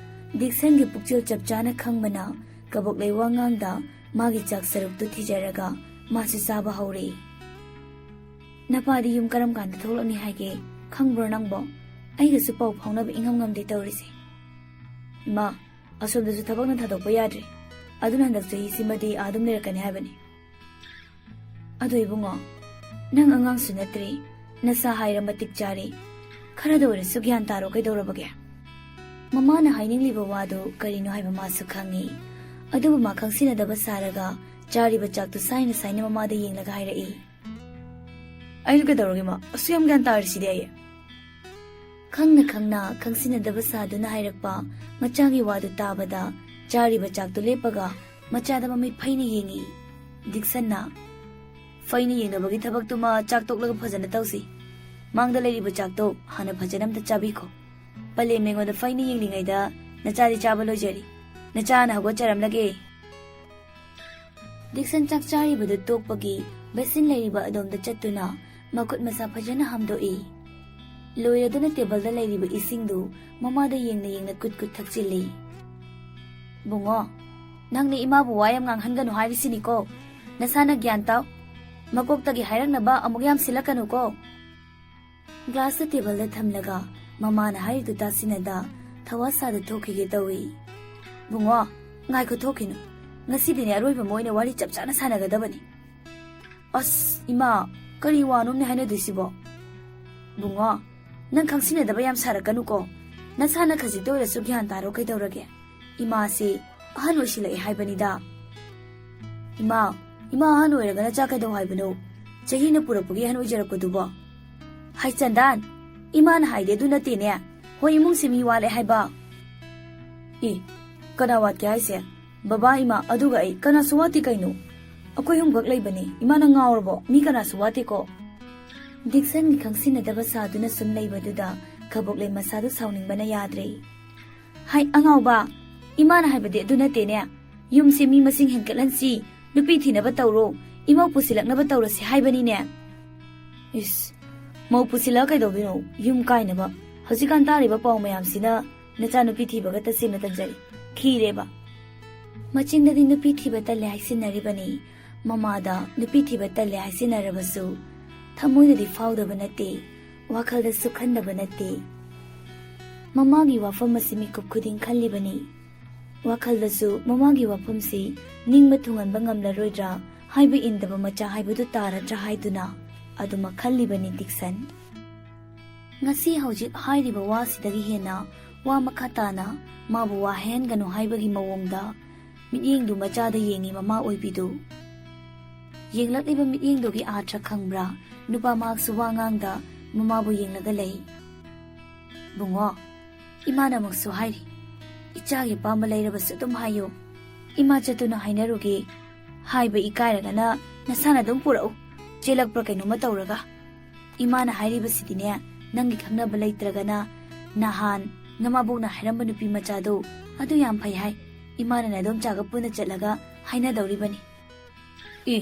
ꯗꯤꯛꯁꯟꯒꯤ ꯄꯨꯛꯆꯦꯜ ꯆꯞ ꯆꯥꯅ ꯈꯪꯕꯅ ꯀꯕꯣꯛꯂꯩ ꯋꯥꯉꯥꯡꯗ ꯃꯥꯒꯤ ꯆꯥꯛ ꯁꯔꯨꯛꯇꯨ ꯊꯤꯖꯔꯒ ꯃꯥꯁꯨ ꯆꯥꯕ ꯍꯧꯔꯦ꯫ "ꯅꯄꯥꯗꯤ ꯌꯨꯝ ꯀꯔꯝ ꯀꯥꯟꯗ ꯊꯣꯛꯂꯛꯅꯤ ꯍꯥꯏꯒꯦ? ꯈꯪꯕ꯭ꯔꯣ ꯅꯪꯕꯣ? ꯑꯩꯒꯁꯨ ꯄꯥꯎ ꯐꯥꯎꯅꯕ ꯏꯉꯝ ꯉꯝꯗꯦ ꯇꯧꯔꯤꯁꯦ꯫" "ꯏꯃꯥ, ꯑꯁꯣꯝꯗꯁꯨ ꯊꯕꯛꯅ ꯊꯥꯗꯣꯛꯄ ꯌꯥꯗ꯭ꯔꯦ꯫ ꯑꯗꯨꯅ ꯍꯟꯗꯛ ꯆꯍꯤꯁꯤꯃꯗꯤ ꯑꯥ ꯑꯗꯨꯝ ꯂꯩꯔꯛꯀꯅꯤ ꯍꯥꯏꯕꯅꯤ꯫ ꯑꯗꯣ ꯏꯕꯨꯡꯉꯣ, ꯅꯪ ꯑꯉꯥꯡꯁꯨ ꯅꯠꯇ꯭ꯔꯤ, ꯅꯁꯥ ꯍꯥꯏꯔ ꯃꯇꯤꯛ ꯆꯥꯔꯤ꯫ ꯈꯔꯗ ꯑꯣꯏꯔꯁꯨ ꯒ꯭ꯌꯥꯟ ꯇꯥꯔꯣ, ꯀꯩꯗꯧꯔꯕꯒꯦ? ꯃꯃꯥꯅ ꯍꯥꯏꯅꯤꯡꯂꯤꯕ ꯋꯥꯗꯨ ꯀꯔꯤꯅꯣ ꯍꯥꯏꯕ ꯃꯥꯁꯨ ꯈꯪꯉꯤ꯫ ꯑꯗꯨꯕꯨ ꯃꯥ ꯈꯪꯁꯤꯟꯅꯗꯕ ꯁꯥꯔꯒ ꯆꯥꯔꯤꯕ ꯆꯥꯛꯇꯨ ꯁꯥꯏꯅ ꯁꯥꯏꯅ ꯃꯃꯥꯗ ꯌꯦꯡꯂꯒ ꯍꯥꯏꯔꯛꯏ꯫ ꯑꯩꯅ ꯀꯩꯗꯧꯔꯒꯦ ꯃꯥ? ꯑꯁꯨꯛ ꯌꯥꯝ ꯒ꯭ꯌꯥꯟ ꯇꯥꯔꯤꯁꯤꯗꯤ ꯑꯩ꯫ ꯈꯪꯅ ꯈꯪꯅ ꯈꯪꯁꯤꯟꯅꯗꯕ ꯁꯥꯗꯨꯅ ꯍꯥꯏꯔꯛꯄ ꯃꯆꯥꯒꯤ ꯋꯥꯗꯨ ꯇꯥꯕꯗ ꯆꯥꯔꯤꯕ ꯆꯥꯛꯇꯨ ꯂꯦꯞꯄꯒ ꯃꯆꯥꯗ ꯃꯃꯤꯠ ꯐꯩꯅ ꯌꯦꯡꯉꯤ꯫ ꯗꯤꯛꯁꯟꯅ, "ꯐꯩꯅ ꯌꯦꯡꯅꯕꯒꯤ ꯊꯕꯛꯇꯨꯃ ꯆꯥꯛ ꯇꯣꯛꯂꯒ ꯐꯖꯅ ꯇꯧꯁꯤ꯫ ꯃꯥꯡꯗ ꯂꯩꯔꯤꯕ ꯆꯥꯛꯇꯣ ꯍꯥꯟꯅ ꯐꯖꯅ ꯑꯝꯇ ꯆꯥꯕꯤꯈꯣ꯫ ꯄꯂꯦꯝ ꯑꯩꯉꯣꯟꯗ ꯐꯩꯅ ꯌꯦꯡꯂꯤꯉꯩꯗ ꯅꯆꯥꯗꯤ ꯆꯥꯕ ꯂꯣꯏꯖꯔꯤ꯫ ꯅꯆꯥꯅ ꯍꯧꯒꯠꯆꯔꯝꯂꯒꯦ꯫" ꯗꯤꯛꯁꯟ ꯆꯥꯛ ꯆꯥꯔꯤꯕꯗꯨ ꯇꯣꯛꯄꯒꯤ ꯕꯦꯁꯤꯟ ꯂꯩꯔꯤꯕ ꯑꯗꯣꯝꯗ ꯆꯠꯇꯨꯅ ꯃꯈꯨꯠ ꯃꯁꯥ ꯐꯖꯅ ꯍꯥꯝꯗꯣꯛꯏ꯫ ꯂꯣꯏꯔꯗꯨꯅ ꯇꯦꯕꯜꯗ ꯂꯩꯔꯤꯕ ꯏꯁꯤꯡꯗꯨ ꯃꯃꯥꯗ ꯌꯦꯡꯅ ꯌꯦꯡꯅ ꯀꯨꯠ ꯀꯨꯠ ꯊꯛꯆꯤꯜꯂꯤ꯫ "ꯕꯨꯡꯉꯣ, ꯅꯪꯅ ꯏꯃꯥꯕꯨ ꯋꯥ ꯌꯥꯝ ꯉꯥꯡꯍꯟꯒꯅꯨ ꯍꯥꯏꯔꯤꯁꯤꯅꯤꯀꯣ꯫ ꯅꯁꯥꯅ ꯒ꯭ꯌꯥꯟ ꯇꯥꯎ꯫ ꯃꯀꯣꯛꯇꯒꯤ ꯍꯥꯏꯔꯛꯅꯕ ꯑꯃꯨꯛ ꯌꯥꯝ ꯁꯤꯜꯂꯛꯀꯅꯨꯀꯣ꯫" ꯒ꯭ꯂꯥꯁꯇꯨ ꯇꯦꯕꯜꯗ ꯊꯝꯂꯒ ꯃꯃꯥꯅ ꯍꯥꯏꯔꯤꯗꯨ ꯇꯥꯁꯤꯟꯅꯗ ꯊꯋꯥ ꯁꯥꯗ ꯊꯣꯛꯈꯤꯒꯦ ꯇꯧꯏ꯫ "ꯕꯨꯡꯉꯣ, ꯉꯥꯏꯈꯣ, ꯊꯣꯛꯈꯤꯅꯨ꯫ ꯉꯁꯤꯗꯤꯅꯦ ꯑꯔꯣꯏꯕ ꯑꯃ ꯑꯣꯏꯅ ꯋꯥꯔꯤ ꯆꯞ ꯆꯥꯅ ꯁꯥꯟꯅꯒꯗꯕꯅꯤ꯫" "ꯑꯁ, ꯏꯃꯥ, ꯀꯔꯤ ꯋꯥꯅꯣꯝꯅꯦ ꯍꯥꯏꯅꯗꯣꯏꯁꯤꯕꯣ?" "ꯕꯨꯡꯉꯣ, ꯅꯪ ꯈꯪꯁꯤꯟꯅꯗꯕ ꯌꯥꯝ ꯁꯥꯔꯛꯀꯅꯨꯀꯣ꯫ ꯅꯁꯥꯅ ꯈꯖꯤꯛꯇ ꯑꯣꯏꯔꯁꯨ ꯒ꯭ꯌꯥꯟ ꯇꯥꯔꯣ, ꯀꯩꯗꯧꯔꯒꯦ? ꯏꯃꯥꯁꯤ ꯑꯍꯟ ꯑꯣꯏꯁꯤꯜꯂꯛꯑꯦ ꯍꯥꯏꯕꯅꯤꯗ꯫" "ꯏꯃꯥ, ꯏꯃꯥ ꯑꯍꯟ ꯑꯣꯏꯔꯒꯅ ꯆꯥꯛ ꯀꯩꯗꯧ ꯍꯥꯏꯕꯅꯣ? ꯆꯍꯤꯅ ꯄꯨꯔꯛꯄꯒꯤ ꯑꯍꯟ ꯑꯣꯏꯖꯔꯛꯄꯗꯨꯕꯣ?" "ꯍꯥꯏ ꯆꯟꯗꯥꯟ, ꯏꯃꯥꯅ ꯍꯥꯏꯗꯤ ꯑꯗꯨ ꯅꯠꯇꯦꯅꯦ꯫ ꯍꯣꯏ, ꯏꯃꯨꯡꯁꯤ ꯃꯤ ꯋꯥꯠꯂꯦ ꯍꯥꯏꯕ꯫" "ꯑꯦ, ꯀꯅꯥ ꯋꯥꯠꯀꯦ ꯍꯥꯏꯁꯦ? ꯕꯕꯥ, ꯏꯃꯥ, ꯑꯗꯨꯒ ꯑꯩ, ꯀꯅꯥꯁꯨ ꯋꯥꯠꯇꯦ ꯀꯩꯅꯣ꯫ ꯑꯩꯈꯣꯏ ꯑꯍꯨꯝꯈꯛ ꯂꯩꯕꯅꯦ꯫ ꯏꯃꯥꯅ ꯉꯥꯎꯔꯕꯣ? ꯃꯤ ꯀꯅꯥꯁꯨ ꯋꯥꯠꯇꯦꯀꯣ꯫" ꯗꯤꯛꯁꯟꯒꯤ ꯈꯪꯁꯤꯟꯅꯗꯕ ꯁꯥꯗꯨꯅ ꯁꯨꯝ ꯂꯩꯕꯗꯨꯗ ꯀꯕꯣꯛꯂꯩ ꯃꯁꯥꯗꯨ ꯁꯥꯎꯅꯤꯡꯕꯅ ꯌꯥꯗ꯭ꯔꯦ꯫ "ꯍꯥꯏ ꯑꯉꯥꯎꯕ, ꯏꯃꯥꯅ ꯍꯥꯏꯕꯗꯤ ꯑꯗꯨ ꯅꯠꯇꯦꯅꯦ꯫ ꯌꯨꯝꯁꯦ ꯃꯤ ꯃꯁꯤꯡ ꯍꯦꯟꯒꯠꯍꯟꯁꯤ, ꯅꯨꯄꯤ ꯊꯤꯅꯕ ꯇꯧꯔꯣ, ꯏꯃꯧ ꯄꯨꯁꯤꯜꯂꯛꯅꯕ ꯇꯧꯔꯁꯤ ꯍꯥꯏꯕꯅꯤꯅꯦ꯫" "ꯏꯁ, ꯃꯧ ꯄꯨꯁꯤꯜꯂꯛꯑ ꯀꯩꯗꯧꯗꯣꯏꯅꯣ? ꯌꯨꯝ ꯀꯥꯏꯅꯕ꯫ ꯍꯧꯖꯤꯛꯀꯥꯟ ꯇꯥꯔꯤꯕ ꯄꯥꯎ ꯃꯌꯥꯝꯁꯤꯅ ꯅꯆꯥ ꯅꯨꯄꯤ ꯊꯤꯕꯒ ꯇꯁꯦꯡꯅ ꯇꯟꯖꯔꯦ꯫ ꯈꯤꯔꯦꯕ꯫" ꯃꯆꯤꯟꯗꯗꯤ ꯅꯨꯄꯤ ꯊꯤꯕ ꯇꯜꯂꯦ ꯍꯥꯏꯁꯤꯟꯅꯔꯤꯕꯅꯤ꯫ ꯃꯃꯥꯗ ꯅꯨꯄꯤ ꯊꯤꯕ ꯇꯜꯂꯦ ꯍꯥꯏꯁꯤꯟꯅꯔꯕꯁꯨ ꯊꯃꯣꯏꯗꯗꯤ ꯐꯥꯎꯗꯕ ꯅꯠꯇꯦ, ꯋꯥꯈꯜꯗꯁꯨ ꯈꯟꯗꯕ ꯅꯠꯇꯦ꯫ ꯃꯃꯥꯒꯤ ꯋꯥꯐꯝ ꯑꯁꯤ ꯃꯤꯀꯨꯞ ꯈꯨꯗꯤꯡ ꯈꯜꯂꯤꯕꯅꯤ꯫ ꯋꯥꯈꯜꯗꯁꯨ ꯃꯃꯥꯒꯤ ꯋꯥꯐꯝꯁꯤ ꯅꯤꯡꯕ ꯊꯨꯡꯍꯟꯕ ꯉꯝꯂꯔꯣꯏꯗ꯭ꯔꯥ, ꯍꯥꯏꯕ ꯏꯟꯗꯕ ꯃꯆꯥ ꯍꯥꯏꯕꯗꯨ ꯇꯥꯔꯗ꯭ꯔꯥ ꯍꯥꯏꯗꯨꯅ ꯑꯗꯨꯃꯛ ꯈꯜꯂꯤꯕꯅꯤ ꯗꯤꯛꯁꯟ꯫ ꯉꯁꯤ ꯍꯧꯖꯤꯛ ꯍꯥꯏꯔꯤꯕ ꯋꯥꯁꯤꯗꯒꯤ ꯍꯦꯟꯅ ꯋꯥ ꯃꯈꯥ ꯇꯥꯅ ꯃꯥꯕꯨ ꯋꯥꯍꯟꯒꯅꯨ ꯍꯥꯏꯕꯒꯤ ꯃꯑꯣꯡꯗ ꯃꯤꯠꯌꯦꯡꯗꯨ ꯃꯆꯥꯗ ꯌꯦꯡꯉꯤ ꯃꯃꯥ ꯑꯣꯏꯕꯤꯗꯨ꯫ ꯌꯦꯡꯂꯛꯂꯤꯕ ꯃꯤꯠꯌꯦꯡꯗꯨꯒꯤ ꯑꯥꯔꯊ ꯈꯪꯕ꯭ꯔꯥ? ꯅꯨꯄꯥ ꯃꯍꯥꯛꯁꯨ ꯋꯥ ꯉꯥꯡꯗ ꯃꯃꯥꯕꯨ ꯌꯦꯡꯂꯒ ꯂꯩ꯫ "ꯕꯨꯡꯉꯣ, ꯏꯃꯥꯅ ꯑꯃꯨꯛꯁꯨ ꯍꯥꯏꯔꯤ, ꯏꯆꯥꯒꯤ ꯑꯄꯥꯝꯕ ꯂꯩꯔꯕꯁꯨ ꯑꯗꯨꯝ ꯍꯥꯏꯌꯨ꯫ ꯏꯃꯥ ꯆꯠꯇꯨꯅ ꯍꯥꯏꯅꯔꯨꯒꯦ꯫ ꯍꯥꯏꯕ ꯏꯀꯥꯏꯔꯒꯅ ꯅꯁꯥꯅ ꯑꯗꯨꯝ ꯄꯨꯔꯛꯎ꯫ ꯆꯦꯜꯂꯛꯄ꯭ꯔꯥ ꯀꯩꯅꯣꯝꯃ ꯇꯧꯔꯒ꯫ ꯏꯃꯥꯅ ꯍꯥꯏꯔꯤꯕꯁꯤꯗꯤꯅꯦ, ꯅꯪꯒꯤ ꯈꯪꯅꯕ ꯂꯩꯇ꯭ꯔꯒꯅ ꯅꯍꯥꯟ ꯅꯃꯥꯕꯣꯛꯅ ꯍꯥꯏꯔꯝꯕ ꯅꯨꯄꯤ ꯃꯆꯥꯗꯣ, ꯑꯗꯨ ꯌꯥꯝ ꯐꯩ ꯍꯥꯏ꯫ ꯏꯃꯥꯅ ꯅꯗꯣꯝꯆꯥꯒ ꯄꯨꯟꯅ ꯆꯠꯂꯒ ꯍꯥꯏꯅꯗꯧꯔꯤꯕꯅꯤ꯫" "ꯑꯦ,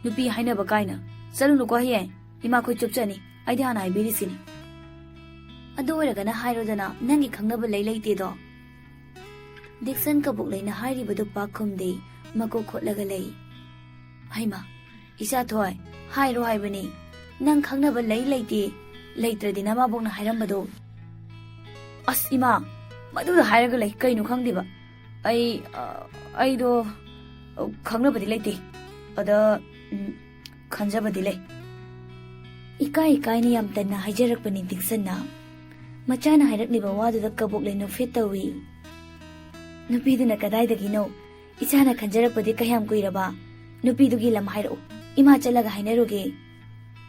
ꯅꯨꯄꯤ ꯍꯥꯏꯅꯕ ꯀꯥꯏꯅ꯫ ꯆꯠꯂꯨꯅꯨꯀꯣ ꯍꯌꯦꯡ꯫ ꯏꯃꯥꯈꯣꯏ ꯆꯨꯞꯆꯅꯤ꯫ ꯑꯩꯗꯤ ꯍꯥꯟꯅ ꯍꯥꯏꯕꯤꯔꯤꯁꯤꯅꯤ꯫" "ꯑꯗꯨ ꯑꯣꯏꯔꯒꯅ ꯍꯥꯏꯔꯣꯗꯅ, ꯅꯪꯒꯤ ꯈꯪꯅꯕ ꯂꯩ ꯂꯩꯇꯦꯗꯣ?" ꯗꯤꯛꯁꯟ ꯀꯕꯣꯛ ꯂꯩꯅ ꯍꯥꯏꯔꯤꯕꯗꯨ ꯄꯥꯛ ꯈꯨꯝꯗꯦ, ꯃꯀꯣꯛ ꯈꯣꯠꯂꯒ ꯂꯩ꯫ "ꯍꯩꯃꯥ, ꯏꯆꯥ ꯊꯣꯏ, ꯍꯥꯏꯔꯣ ꯍꯥꯏꯕꯅꯤ꯫ ꯅꯪ ꯈꯪꯅꯕ ꯂꯩ ꯂꯩꯇꯦ, ꯂꯩꯇ꯭ꯔꯗꯤ ꯅꯃꯥꯕꯣꯛꯅ ꯍꯥꯏꯔꯝꯕꯗꯣ꯫" "ꯑꯁ ꯏꯃꯥ, ꯃꯗꯨꯗ ꯍꯥꯏꯔꯒ ꯂꯩ, ꯀꯩꯅꯣ ꯈꯪꯗꯦꯕ꯫ ꯑꯩ, ꯑ, ꯑꯩꯗꯣ, ꯑ, ꯈꯪꯅꯕꯗꯤ ꯂꯩꯇꯦ꯫ ꯑꯗ, ꯎꯝ, ꯈꯟꯖꯕꯗꯤ ꯂꯩ꯫" ꯏꯀꯥꯏ ꯏꯀꯥꯏꯅ ꯌꯥꯝ ꯇꯟꯅ ꯍꯥꯏꯖꯔꯛꯄꯅꯤ ꯗꯤꯛꯁꯟꯅ꯫ ꯃꯆꯥꯅ ꯍꯥꯏꯔꯛꯂꯤꯕ ꯋꯥꯗꯨꯗ ꯀꯕꯣꯛ ꯂꯩ ꯅꯣꯛꯐꯦꯠ ꯇꯧꯏ꯫ "ꯅꯨꯄꯤꯗꯨꯅ ꯀꯗꯥꯏꯗꯒꯤꯅꯣ? ꯏꯆꯥꯅ ꯈꯟꯖꯔꯛꯄꯗꯤ ꯀꯌꯥꯝ ꯀꯨꯏꯔꯕ? ꯅꯨꯄꯤꯗꯨꯒꯤ ꯂꯝ ꯍꯥꯏꯔꯛꯎ, ꯏꯃꯥ ꯆꯠꯂꯒ ꯍꯥꯏꯅꯔꯨꯒꯦ꯫"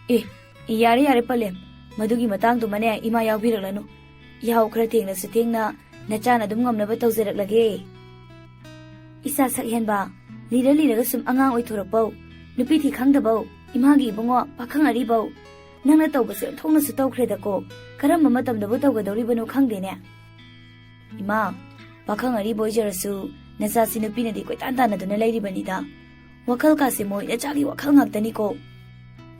"ꯑꯦ, ꯌꯥꯔꯦ ꯌꯥꯔꯦ ꯄꯂꯦꯝ, ꯃꯗꯨꯒꯤ ꯃꯇꯥꯡꯗꯨꯃꯅꯦ ꯏꯃꯥ ꯌꯥꯎꯕꯤꯔꯛꯂꯅꯨ꯫ ꯌꯥꯍꯧ ꯈꯔ ꯊꯦꯡꯂꯁꯨ ꯊꯦꯡꯅ ꯅꯆꯥꯅ ꯑꯗꯨꯝ ꯉꯝꯅꯕ ꯇꯧꯖꯔꯛꯂꯒꯦ꯫" "ꯏꯆꯥ ꯁꯛꯍꯦꯟꯕ, ꯂꯤꯔ ꯂꯤꯔꯒ ꯁꯨꯝ ꯑꯉꯥꯡ ꯑꯣꯏꯊꯣꯔꯛꯄꯧ꯫ ꯅꯨꯄꯤ ꯊꯤ ꯈꯪꯗꯕꯧ, ꯏꯃꯥꯒꯤ ꯏꯕꯨꯡꯉꯣ ꯄꯥꯈꯪ ꯑꯔꯤꯕꯧ꯫ ꯅꯪꯅ ꯇꯧꯕꯁꯦ ꯑꯣꯟꯊꯣꯛꯅꯁꯨ ꯇꯧꯈ꯭ꯔꯦꯗꯀꯣ꯫ ꯀꯔꯝꯕ ꯃꯇꯝꯗꯕꯨ ꯇꯧꯒꯗꯧꯔꯤꯕꯅꯣ ꯈꯪꯗꯦꯅꯦ꯫" "ꯏꯃꯥ, ꯄꯥꯈꯪ ꯑꯔꯤꯕ ꯑꯣꯏꯖꯔꯁꯨ ꯅꯆꯥꯁꯤ ꯅꯨꯄꯤꯅꯗꯤ ꯀꯣꯏꯇꯥꯟ ꯇꯥꯟꯅꯗꯨꯅ ꯂꯩꯔꯤꯕꯅꯤꯗ꯫ ꯋꯥꯈꯜ ꯀꯥꯁꯦ ꯃꯣꯏ ꯅꯆꯥꯒꯤ ꯋꯥꯈꯜ ꯉꯥꯛꯇꯅꯤꯀꯣ꯫"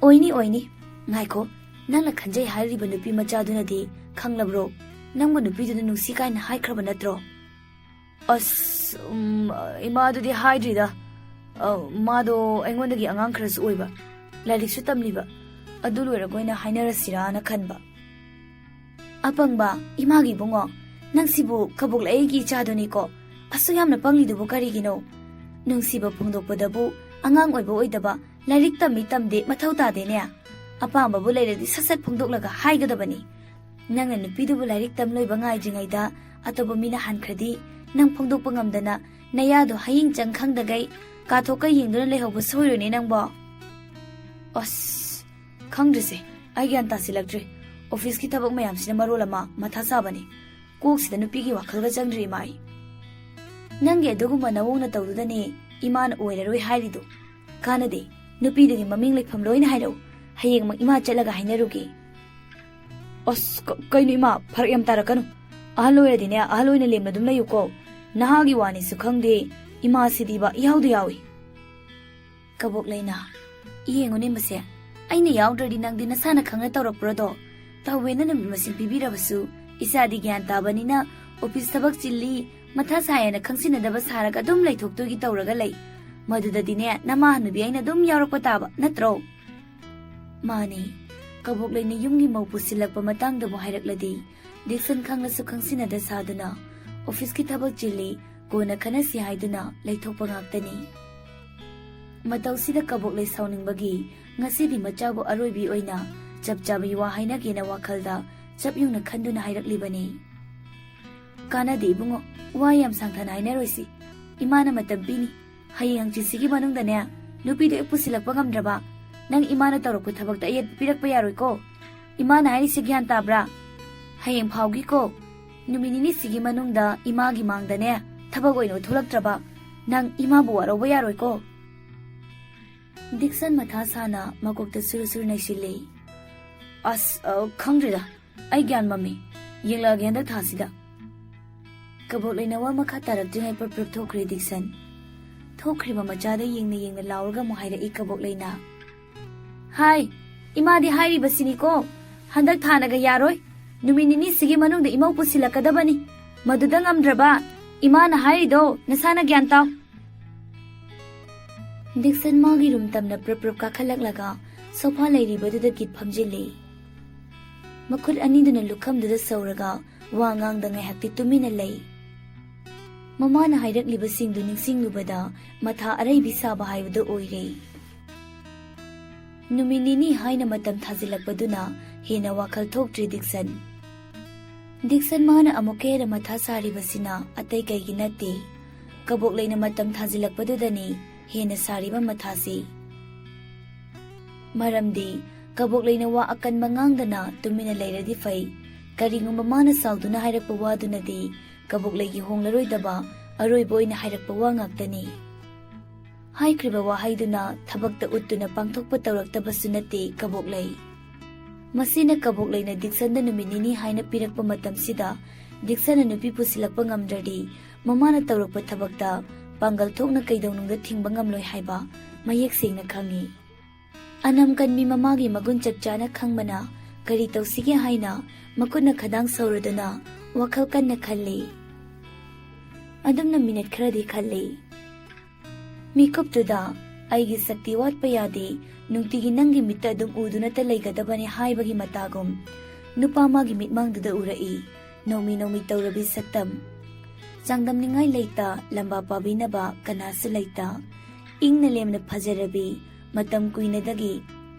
"ꯑꯣꯏꯅꯤ, ꯑꯣꯏꯅꯤ꯫ ꯉꯥꯏꯈꯣ, ꯅꯪꯅ ꯈꯟꯖꯩ ꯍꯥꯏꯔꯤꯕ ꯅꯨꯄꯤ ꯃꯆꯥꯗꯨꯅꯗꯤ ꯈꯪꯂꯕ꯭ꯔꯣ? ꯅꯪꯕꯨ ꯅꯨꯄꯤꯗꯨꯅ ꯅꯨꯡꯁꯤ ꯀꯥꯏꯅ ꯍꯥꯏꯈ꯭ꯔꯕ ꯅꯠꯇ꯭ꯔꯣ?" "ꯑꯁ, ꯎꯝ, ꯏꯃꯥꯗꯨꯗꯤ ꯍꯥꯏꯗ꯭ꯔꯤꯗ꯫ ꯑ, ꯃꯥꯗꯣ ꯑꯩꯉꯣꯟꯗꯒꯤ ꯑꯉꯥꯡ ꯈꯔꯁꯨ ꯑꯣꯏꯕ, ꯂꯥꯏꯔꯤꯛꯁꯨ ꯇꯝꯂꯤꯕ꯫ ꯑꯗꯨ ꯂꯣꯏꯔꯒ ꯑꯣꯏꯅ ꯍꯥꯏꯅꯔꯁꯤꯔꯥꯅ ꯈꯟꯕ꯫" "ꯑꯄꯪꯕ, ꯏꯃꯥꯒꯤ ꯏꯕꯨꯡꯉꯣ, ꯅꯪꯁꯤꯕꯨ ꯀꯕꯣꯛ ꯂꯩꯒꯤ ꯏꯆꯥꯗꯨꯅꯤꯀꯣ꯫ ꯑꯁꯨꯛ ꯌꯥꯝꯅ ꯄꯪꯂꯤꯗꯨꯕꯨ ꯀꯔꯤꯒꯤꯅꯣ? ꯅꯨꯡꯁꯤꯕ ꯐꯣꯡꯗꯣꯛꯄꯗꯕꯨ ꯑꯉꯥꯡ ꯑꯣꯏꯕ ꯑꯣꯏꯗꯕ, ꯂꯥꯏꯔꯤꯛ ꯇꯝꯃꯤ ꯇꯝꯗꯦ ꯃꯊꯧ ꯇꯥꯗꯦꯅꯦ꯫ ꯑꯄꯥꯝꯕꯕꯨ ꯂꯩꯔꯗꯤ ꯁꯠ ꯁꯠ ꯐꯣꯡꯗꯣꯛꯂꯒ ꯍꯥꯏꯒꯗꯕꯅꯤ꯫ ꯅꯪꯅ ꯅꯨꯄꯤꯗꯨꯕꯨ ꯂꯥꯏꯔꯤꯛ ꯇꯝ ꯂꯣꯏꯕ ꯉꯥꯏꯗ꯭ꯔꯤꯉꯩꯗ ꯑꯇꯣꯞꯄ ꯃꯤꯅ ꯍꯟꯈ꯭ꯔꯗꯤ, ꯅꯪ ꯐꯣꯡꯗꯣꯛꯄ ꯉꯝꯗꯅ ꯅꯌꯥꯗꯣ ꯍꯌꯤꯡ ꯆꯪ ꯈꯪꯗꯒꯩ ꯀꯥꯊꯣꯛꯀ ꯌꯦꯡꯗꯨꯅ ꯂꯩꯍꯧꯕ ꯁꯣꯏꯔꯣꯏꯅꯦ ꯅꯪꯕꯣ꯫ ꯑꯁ, ꯈꯪꯗ꯭ꯔꯤꯁꯦ, ꯑꯩ ꯒ꯭ꯌꯥꯟ ꯇꯥꯁꯤꯜꯂꯛꯇ꯭ꯔꯦ꯫ ꯑꯣꯐꯤꯁꯀꯤ ꯊꯕꯛ ꯃꯌꯥꯝꯁꯤꯅ ꯃꯔꯣꯜ ꯑꯃ ꯃꯊꯥ ꯁꯥꯕꯅꯤ꯫ ꯀꯣꯛꯁꯤꯗ ꯅꯨꯄꯤꯒꯤ ꯋꯥꯈꯜꯒ ꯆꯪꯗ꯭ꯔꯤ ꯏꯃꯥ ꯑꯩ꯫ ꯅꯪꯒꯤ ꯑꯗꯨꯒꯨꯝꯕ ꯅꯋꯣꯡ ꯅꯇꯧꯗꯨꯗꯅꯦ ꯏꯃꯥꯅ ꯑꯣꯏꯔꯔꯣꯏ ꯍꯥꯏꯔꯤꯗꯣ꯫ ꯀꯥꯟꯅꯗꯦ, ꯅꯨꯄꯤꯗꯨꯒꯤ ꯃꯃꯤꯡ ꯂꯩꯐꯝ ꯂꯣꯏꯅ ꯍꯥꯏꯔꯛꯎ꯫ ꯍꯌꯦꯡꯃꯛ ꯏꯃꯥ ꯆꯠꯂꯒ ꯍꯥꯏꯅꯔꯨꯒꯦ꯫ ꯑꯁ, ꯀ-, ꯀꯩꯅꯣ ꯏꯃꯥ, ꯐꯔꯛ ꯌꯥꯝ ꯇꯥꯔꯛꯀꯅꯨ꯫ ꯑꯍꯜ ꯑꯣꯏꯔꯗꯤꯅꯦ, ꯑꯍꯜ ꯑꯣꯏꯅ ꯂꯦꯝꯅ ꯑꯗꯨꯝ ꯂꯩꯌꯨꯀꯣ꯫ ꯅꯍꯥꯒꯤ ꯋꯥꯅꯤꯁꯨ ꯈꯪꯗꯦ, ꯏꯃꯥꯁꯤꯗꯤꯕ ꯏꯍꯥꯎꯗ ꯌꯥꯎꯏ꯫ ꯀꯕꯣꯛ ꯂꯩꯅ, ꯌꯦꯡꯉꯨꯅꯦ ꯃꯁꯦ, ꯑꯩꯅ ꯌꯥꯎꯗ꯭ꯔꯗꯤ ꯅꯪꯗꯤ ꯅꯁꯥꯅ ꯈꯪꯅ ꯇꯧꯔꯛꯄ꯭ꯔꯣꯗꯣ? ꯇꯧꯋꯦꯅ ꯅꯨꯃꯤꯠ ꯃꯁꯤꯡ ꯄꯤꯕꯤꯔꯕꯁꯨ, ꯏꯆꯥꯗꯤ ꯒ꯭ꯌꯥꯟ ꯇꯥꯕꯅꯤꯅ ꯑꯣꯐꯤꯁ ꯊꯕꯛ ꯆꯤꯜꯂꯤ, ꯃꯊꯥ ꯁꯥꯏ ꯍꯥꯏꯅ ꯈꯪꯁꯤꯟꯅꯗꯕ ꯁꯥꯔꯒ ꯑꯗꯨꯝ ꯂꯩꯊꯣꯛꯇꯣꯏꯒꯤ ꯇꯧꯔꯒ ꯂꯩ꯫ ꯃꯗꯨꯗꯗꯤꯅꯦ, ꯅꯃꯥ ꯍꯅꯨꯕꯤ ꯑꯩꯅ ꯑꯗꯨꯝ ꯌꯥꯎꯔꯛꯄ ꯇꯥꯕ ꯅꯠꯇ꯭ꯔꯣ? ꯃꯥꯅꯤ, ꯀꯕꯣꯛ ꯂꯩꯅ ꯌꯨꯝꯒꯤ ꯃꯧ ꯄꯨꯁꯤꯜꯂꯛꯄ ꯃꯇꯥꯡꯗꯕꯨ ꯍꯥꯏꯔꯛꯂꯗꯤ, ꯗꯤꯛꯁꯟ ꯈꯪꯂꯁꯨ ꯈꯪꯁꯤꯟꯅꯗ ꯁꯥꯗꯨꯅ, ꯑꯣꯐꯤꯁꯀꯤ ꯊꯕꯛ ꯆꯤꯜꯂꯤ, ꯀꯣꯟꯅ ꯈꯟꯅꯁꯤ ꯍꯥꯏꯗꯨꯅ ꯂꯩꯊꯣꯛꯄ ꯉꯥꯛꯇꯅꯤ꯫ ꯃꯇꯧꯁꯤꯗ ꯀꯕꯣꯛ ꯂꯩ ꯁꯥꯎꯅꯤꯡꯕꯒꯤ ꯉꯁꯤꯗꯤ ꯃꯆꯥꯕꯨ ꯑꯔꯣꯏꯕꯤ ꯑꯣꯏꯅ ꯆꯞ ꯆꯥꯕꯤ ꯋꯥ ꯍꯥꯏꯅꯒꯦꯅ ꯋꯥꯈꯜꯗ ꯆꯞ ꯌꯨꯡꯅ ꯈꯟꯗꯨꯅ ꯍꯥꯏꯔꯛꯂꯤꯕꯅꯤ꯫ ꯀꯥꯟꯅꯗꯦ ꯏꯕꯨꯡꯉꯣ, ꯋꯥ ꯌꯥꯝ ꯁꯥꯡꯊꯅ ꯍꯥꯏꯅꯔꯣꯏꯁꯤ꯫ ꯏꯃꯥꯅ ꯃꯇꯝ ꯄꯤꯅꯤ꯫ ꯍꯌꯦꯡ ꯍꯪꯆꯤꯠꯁꯤꯒꯤ ꯃꯅꯨꯡꯗꯅꯦ, ꯅꯨꯄꯤꯗꯣ ꯍꯦꯛ ꯄꯨꯁꯤꯜꯂꯛꯄ ꯉꯝꯗ꯭ꯔꯕ, ꯅꯪ ꯏꯃꯥꯅ ꯇꯧꯔꯛꯄ ꯊꯕꯛꯇ ꯑꯌꯦꯠꯄ ꯄꯤꯔꯛꯄ ꯌꯥꯔꯣꯏꯀꯣ꯫ ꯏꯃꯥꯅ ꯍꯥꯏꯔꯤꯁꯦ ꯒ꯭ꯌꯥꯟ ꯇꯥꯕ꯭ꯔꯥ? ꯍꯌꯦꯡ ꯐꯥꯎꯒꯤꯀꯣ, ꯅꯨꯃꯤꯠ ꯅꯤꯅꯤꯁꯤꯒꯤ ꯃꯅꯨꯡꯗ ꯏꯃꯥꯒꯤ ꯃꯥꯡꯗꯅꯦ, ꯊꯕꯛ ꯑꯣꯏꯅ ꯎꯠꯊꯣꯛꯂꯛꯇ꯭ꯔꯕ, ꯅꯪ ꯏꯃꯥꯕꯨ ꯋꯥꯔꯧꯕ ꯌꯥꯔꯣꯏꯀꯣ꯫ ꯗꯤꯛꯁꯟ ꯃꯊꯥ ꯁꯥꯅ ꯃꯀꯣꯛꯇ ꯁꯨꯔꯨ ꯁꯨꯔꯨ ꯅꯩꯁꯤꯜꯂꯤ꯫ ꯑꯁ, ꯑ, ꯈꯪꯗ꯭ꯔꯦꯗ꯫ ꯑꯩ ꯒ꯭ꯌꯥꯟ ꯃꯝꯃꯤ꯫ ꯌꯦꯡꯂꯛꯑꯒꯦ ꯍꯟꯗꯛ ꯊꯥꯁꯤꯗ꯫ ꯀꯕꯣꯛ ꯂꯩꯅ ꯋꯥ ꯃꯈꯥ ꯇꯥꯔꯛꯇ꯭ꯔꯤꯉꯩ ꯄ꯭ꯔꯞ ꯄ꯭ꯔꯞ ꯊꯣꯛꯈ꯭ꯔꯦ ꯗꯤꯛꯁꯟ꯫ ꯊꯣꯛꯈ꯭ꯔꯤꯕ ꯃꯆꯥꯗ ꯌꯦꯡꯅ ꯌꯦꯡꯅ ꯂꯥꯎꯔꯒ ꯑꯃꯨꯛ ꯍꯥꯏꯔꯛꯏ ꯀꯕꯣꯛ ꯂꯩꯅ꯫ ꯍꯥꯏ, ꯏꯃꯥꯗꯤ ꯍꯥꯏꯔꯤꯕꯁꯤꯅꯤꯀꯣ, ꯍꯟꯗꯛ ꯊꯥꯅꯒ ꯌꯥꯔꯣꯏ꯫ ꯅꯨꯃꯤꯠ ꯅꯤꯅꯤꯁꯤꯒꯤ ꯃꯅꯨꯡꯗ ꯏꯃꯧ ꯄꯨꯁꯤꯜꯂꯛꯀꯗꯕꯅꯤ꯫ ꯃꯗꯨꯗ ꯉꯝꯗ꯭ꯔꯕ, ꯏꯃꯥꯅ ꯍꯥꯏꯔꯤꯗꯣ ꯅꯁꯥꯅ ꯒ꯭ꯌꯥꯟ ꯇꯥꯎ꯫ ꯗꯤꯛꯁꯟ ꯃꯥꯒꯤ ꯔꯨꯝ ꯇꯝꯅ ꯄ꯭ꯔꯞ ꯄ꯭ꯔꯞ ꯀꯥꯈꯠꯂꯛꯂꯒ ꯁꯣꯐꯥ ꯂꯩꯔꯤꯕꯗꯨꯗ ꯒꯤꯠ ꯐꯝꯖꯤꯜꯂꯤ꯫ ꯃꯈꯨꯠ ꯑꯅꯤꯗꯨꯅ ꯂꯨꯈꯝꯗꯨꯗ ꯁꯧꯔꯒ ꯋꯥ ꯉꯥꯡꯗ ꯉꯥꯏꯍꯥꯛꯇꯤ ꯇꯨꯃꯤꯟꯅ ꯂꯩ꯫ ꯃꯃꯥꯅ ꯍꯥꯏꯔꯛꯂꯤꯕꯁꯤꯡꯗꯨ ꯅꯤꯡꯁꯤꯡꯂꯨꯕꯗ ꯃꯊꯥ ꯑꯔꯩꯕꯤ ꯁꯥꯕ ꯍꯥꯏꯕꯗꯨ ꯑꯣꯏꯔꯦ꯫ ꯅꯨꯃꯤꯠ ꯅꯤꯅꯤ ꯍꯥꯏꯅ ꯃꯇꯝ ꯊꯥꯖꯤꯜꯂꯛꯄꯗꯨꯅ ꯍꯦꯟꯅ ꯋꯥꯈꯜ ꯊꯣꯛꯇ꯭ꯔꯤ ꯗꯤꯛꯁꯟ꯫ ꯗꯤꯛꯁꯟ ꯃꯥꯅ ꯑꯃꯨꯛꯀ ꯍꯦꯟꯅ ꯃꯊꯥ ꯁꯥꯔꯤꯕꯁꯤꯅ ꯑꯇꯩ ꯀꯩꯒꯤ ꯅꯠꯇꯦ, ꯀꯕꯣꯛꯂꯩꯅ ꯃꯇꯝ ꯊꯥꯖꯤꯜꯂꯛꯄꯗꯨꯗꯅꯤ ꯍꯦꯟꯅ ꯁꯥꯔꯤꯕ ꯃꯊꯥꯁꯤ꯫ ꯃꯔꯝꯗꯤ ꯀꯕꯣꯛꯂꯩꯅ ꯋꯥ ꯑꯀꯟꯕ ꯉꯥꯡꯗꯅ ꯇꯨꯃꯤꯟꯅ ꯂꯩꯔꯗꯤ ꯐꯩ, ꯀꯔꯤꯒꯨꯝꯕ ꯃꯥꯅ ꯁꯥꯎꯗꯨꯅ ꯍꯥꯏꯔꯛꯄ ꯋꯥꯗꯨꯅꯗꯤ ꯀꯕꯣꯛꯂꯩꯒꯤ ꯍꯣꯡꯂꯔꯣꯏꯗꯕ ꯑꯔꯣꯏꯕ ꯑꯣꯏꯅ ꯍꯥꯏꯔꯛꯄ ꯋꯥ ꯉꯥꯛꯇꯅꯤ꯫ ꯍꯥꯏꯈ꯭ꯔꯤꯕ ꯋꯥꯍꯩꯗꯨꯅ ꯊꯕꯛꯇ ꯎꯠꯇꯨꯅ ꯄꯥꯡꯊꯣꯛꯄ ꯇꯧꯔꯛꯇꯕꯁꯨ ꯅꯠꯇꯦ ꯀꯕꯣꯛꯂꯩ꯫ ꯃꯁꯤꯅ ꯀꯕꯣꯛꯂꯩꯅ ꯗꯤꯛꯁꯟꯗ ꯅꯨꯃꯤꯠ ꯅꯤꯅꯤ ꯍꯥꯏꯅ ꯄꯤꯔꯛꯄ ꯃꯇꯝꯁꯤꯗ ꯗꯤꯛꯁꯟꯅ ꯅꯨꯄꯤ ꯄꯨꯁꯤꯜꯂꯛꯄ ꯉꯝꯗ꯭ꯔꯗꯤ ꯃꯃꯥꯅ ꯇꯧꯔꯛꯄ ꯊꯕꯛꯇ ꯄꯥꯡꯒꯜ ꯊꯣꯛꯅ ꯀꯩꯗꯧꯅꯨꯡꯗ ꯊꯤꯡꯕ ꯉꯝꯂꯣꯏ ꯍꯥꯏꯕ ꯃꯌꯦꯛ ꯁꯦꯡꯅ ꯈꯪꯉꯤ꯫ ꯑꯅꯝ ꯀꯟꯕꯤ ꯃꯃꯥꯒꯤ ꯃꯒꯨꯟ ꯆꯞ ꯆꯥꯅ ꯈꯪꯕꯅ ꯀꯔꯤ ꯇꯧꯁꯤꯒꯦ ꯍꯥꯏꯅ ꯃꯈꯨꯠꯅ ꯈꯗꯥꯡ ꯁꯧꯔꯗꯨꯅ ꯋꯥꯈꯜ ꯀꯟꯅ ꯈꯜꯂꯤ꯫ ꯑꯗꯨꯝꯅ ꯃꯤꯅꯠ ꯈꯔꯗꯤ ꯈꯜꯂꯤ꯫ ꯃꯤꯀꯨꯞꯇꯨꯗ "ꯑꯩꯒꯤ ꯁꯛꯇꯤ ꯋꯥꯠꯄ ꯌꯥꯗꯦ, ꯅꯨꯡꯇꯤꯒꯤ ꯅꯪꯒꯤ ꯃꯤꯠꯇ ꯑꯗꯨꯝ ꯎꯗꯨꯅꯇ ꯂꯩꯒꯗꯕꯅꯤ" ꯍꯥꯏꯕꯒꯤ ꯃꯇꯥꯒꯨꯝ, ꯅꯨꯄꯥ ꯃꯥꯒꯤ ꯃꯤꯠꯃꯥꯡꯗꯨꯗ ꯎꯔꯛꯏ꯫ ꯅꯣꯡꯃꯤ ꯅꯣꯡꯃꯤ ꯇꯧꯔꯕꯤ ꯁꯛꯇꯝ꯫ ꯆꯥꯡꯗꯝꯅꯤꯡꯉꯥꯏ ꯂꯩꯇ, ꯂꯝꯕꯥ ꯄꯥꯕꯤꯅꯕ ꯀꯅꯥꯁꯨ ꯂꯩꯇ꯫ ꯏꯪꯅ ꯂꯦꯝꯅ ꯐꯖꯔꯕꯤ, ꯃꯇꯝ ꯀꯨꯏꯅꯗꯒꯤ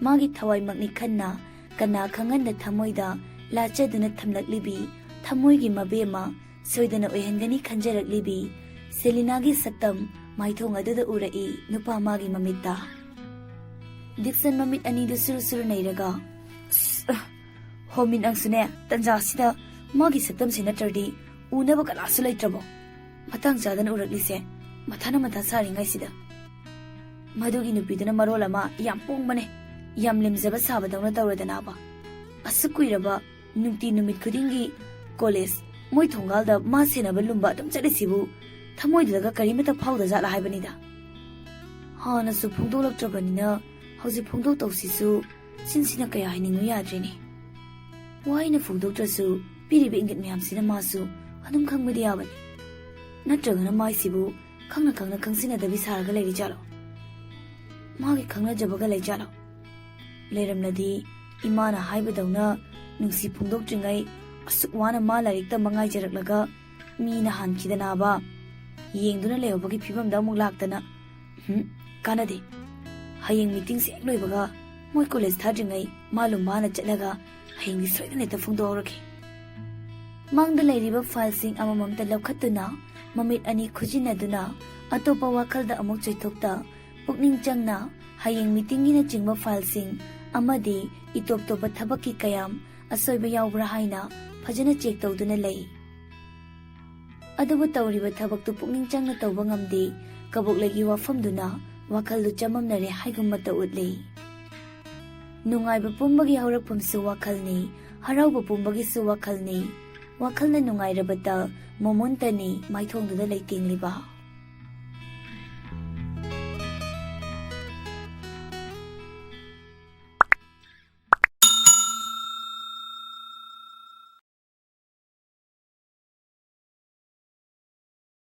ꯃꯥꯒꯤ ꯊꯋꯥꯏꯃꯛꯅꯤ ꯈꯟꯅ ꯀꯅꯥ ꯈꯪꯍꯟꯗ ꯊꯃꯣꯏꯗ ꯂꯥꯠꯆꯗꯨꯅ ꯊꯝꯂꯛꯂꯤꯕꯤ, ꯊꯃꯣꯏꯒꯤ ꯃꯕꯦꯝꯃ ꯁꯣꯏꯗꯅ ꯑꯣꯏꯍꯟꯒꯅꯤ ꯈꯟꯖꯔꯛꯂꯤꯕꯤ ꯁꯦꯂꯤꯅꯥꯒꯤ ꯁꯛꯇꯝ ꯃꯥꯏꯊꯣꯡ ꯑꯗꯨꯗ ꯎꯔꯛꯏ ꯅꯨꯄꯥ ꯃꯥꯒꯤ ꯃꯃꯤꯠꯇ꯫ ꯗꯤꯛꯁꯟ ꯃꯃꯤꯠ ꯑꯅꯤꯗꯨ ꯁꯨꯔꯨ ꯁꯨꯔꯨ ꯅꯩꯔꯒ, "ꯑꯁ, ꯑ, ꯍꯣꯃꯤ ꯅꯪꯁꯨꯅꯦ, ꯇꯟꯖꯥꯁꯤꯗ ꯃꯥꯒꯤ ꯁꯛꯇꯝꯁꯦ ꯅꯠꯇ꯭ꯔꯗꯤ ꯎꯅꯕ ꯀꯅꯥꯁꯨ ꯂꯩꯇ꯭ꯔꯕꯣ? ꯃꯇꯥꯡ ꯆꯥꯗꯅ ꯎꯔꯛꯂꯤꯁꯦ, ꯃꯊꯥꯅ ꯃꯊꯥ ꯁꯥꯔꯤꯉꯩꯁꯤꯗ꯫ ꯃꯗꯨꯒꯤ ꯅꯨꯄꯤꯗꯨꯅ ꯃꯔꯣꯜ ꯑꯃ ꯌꯥꯝ ꯄꯣꯡꯕꯅꯦ, ꯌꯥꯝ ꯂꯦꯝꯖꯕ ꯁꯥꯕꯗꯧꯅ ꯇꯧꯔꯗꯅꯕ꯫ ꯑꯁꯨꯛ ꯀꯨꯏꯔꯕ ꯅꯨꯡꯇꯤ ꯅꯨꯃꯤꯠ ꯈꯨꯗꯤꯡꯒꯤ ꯀꯣꯂꯦꯖ, ꯃꯣꯏ ꯊꯣꯡꯒꯥꯜꯗ ꯃꯥ ꯁꯦꯟꯅꯕ ꯂꯨꯝꯕ ꯑꯗꯨꯝ ꯆꯠꯂꯤꯁꯤꯕꯨ ꯊꯃꯣꯏꯗꯨꯗꯒ ꯀꯔꯤꯃꯇ ꯐꯥꯎꯗꯖꯥꯠꯂ ꯍꯥꯏꯕꯅꯤꯗ꯫ ꯍꯥꯟꯅꯁꯨ ꯐꯣꯡꯗꯣꯛꯂꯛꯇ꯭ꯔꯕꯅꯤꯅ ꯍꯧꯖꯤꯛ ꯐꯣꯡꯗꯣꯛꯇꯧꯁꯤꯁꯨ ꯁꯤꯟꯁꯤꯅ ꯀꯌꯥ ꯍꯥꯏꯅꯤꯡꯉꯨ ꯌꯥꯗ꯭ꯔꯦꯅꯦ꯫ ꯋꯥ ꯑꯩꯅ ꯐꯣꯡꯗꯣꯛꯇ꯭ꯔꯁꯨ ꯄꯤꯔꯤꯕ ꯏꯪꯒꯤꯠ ꯃꯌꯥꯝꯁꯤꯅ ꯃꯥꯁꯨ ꯑꯗꯨꯝ ꯈꯪꯕꯗꯤ ꯌꯥꯕꯅꯤ꯫ ꯅꯠꯇ꯭ꯔꯒꯅ ꯃꯥꯏꯁꯤꯕꯨ ꯈꯪꯅ ꯈꯪꯅ ꯈꯪꯖꯤꯟꯅꯗꯕꯤ ꯁꯥꯔꯒ ꯂꯩꯔꯤꯖꯥꯠꯂꯣ? ꯃꯥꯒꯤ ꯈꯪꯅꯖꯕꯒ ꯂꯩꯖꯥꯠꯂꯣ? ꯂꯩꯔꯝꯂꯗꯤ ꯏꯃꯥꯅ ꯍꯥꯏꯕꯗꯧꯅ ꯅꯨꯡꯁꯤ ꯐꯣꯡꯗꯣꯛꯇ꯭ꯔꯤꯉꯩ ꯑꯁꯨꯛ ꯋꯥꯅ ꯃꯥ ꯂꯥꯏꯔꯤꯛ ꯇꯝꯕ ꯉꯥꯏꯖꯔꯛꯂꯒ ꯃꯤꯅ ꯍꯥꯟꯈꯤꯗꯅꯕ ꯌꯦꯡꯗꯨꯅ ꯂꯩꯍꯧꯕꯒꯤ ꯐꯤꯕꯝꯗ ꯑꯃꯨꯛ ꯂꯥꯛꯇꯅ꯫ ꯍꯨꯝ, ꯀꯥꯟꯅꯗꯦ꯫ ꯍꯌꯦꯡ ꯃꯤꯇꯤꯡꯁꯦ ꯍꯦꯛ ꯂꯣꯏꯕꯒ ꯃꯣꯏ ꯀꯣꯂꯦꯖ ꯊꯥꯗ꯭ꯔꯤꯉꯩ ꯃꯥ ꯂꯨꯝꯕꯥꯅ ꯆꯠꯂꯒ ꯍꯌꯦꯡꯗꯤ ꯁꯣꯏꯗꯅ ꯍꯦꯛꯇ ꯐꯣꯡꯗꯣꯛꯍꯧꯔꯒꯦ꯫ ꯃꯥꯡꯗ ꯂꯩꯔꯤꯕ ꯐꯥꯏꯜꯁꯤꯡ ꯑꯃꯃꯝꯇ ꯂꯧꯈꯠꯇꯨꯅ ꯃꯃꯤꯠ ꯑꯅꯤ ꯈꯨꯖꯤꯟꯅꯗꯨꯅ ꯑꯇꯣꯞꯄ ꯋꯥꯈꯜꯗ ꯑꯃꯨꯛ ꯆꯣꯏꯊꯣꯛꯇ ꯄꯨꯛꯅꯤꯡ ꯆꯪꯅ ꯍꯌꯦꯡ ꯃꯤꯇꯤꯡꯒꯤꯅꯆꯤꯡꯕ ꯐꯥꯏꯜꯁꯤꯡ ꯑꯃꯗꯤ ꯏꯇꯣꯞ ꯇꯣꯞꯄ ꯊꯕꯛꯀꯤ ꯀꯌꯥꯝ ꯑꯁꯣꯏꯕ ꯌꯥꯎꯕ꯭ꯔꯥ ꯍꯥꯏꯅ ꯐꯖꯅ ꯆꯦꯛ ꯇꯧꯗꯨꯅ ꯂꯩ꯫ ꯑꯗꯨꯕꯨ ꯇꯧꯔꯤꯕ ꯊꯕꯛꯇꯨ ꯄꯨꯛꯅꯤꯡ ꯆꯪꯅ ꯇꯧꯕ ꯉꯝꯗꯦ꯫ ꯀꯕꯣꯛꯂꯩꯒꯤ ꯋꯥꯐꯝꯗꯨꯅ ꯋꯥꯈꯜꯗꯨ ꯆꯃꯝꯅꯔꯦ ꯍꯥꯏꯒꯨꯝꯕꯇ ꯎꯠꯂꯤ꯫ ꯅꯨꯡꯉꯥꯏꯕ ꯄꯨꯝꯕꯒꯤ ꯍꯧꯔꯛꯐꯝꯁꯨ ꯋꯥꯈꯜꯅꯤ, ꯍꯔꯥꯎꯕ ꯄꯨꯝꯕꯒꯤꯁꯨ ꯋꯥꯈꯜꯅꯤ꯫ ꯋꯥꯈꯜꯅ ꯅꯨꯡꯉꯥꯏꯔꯕꯇ ꯃꯣꯃꯣꯟꯇꯅꯤ ꯃꯥꯏꯊꯣꯡꯗꯨꯗ ꯂꯩꯇꯦꯡꯂꯤꯕ꯫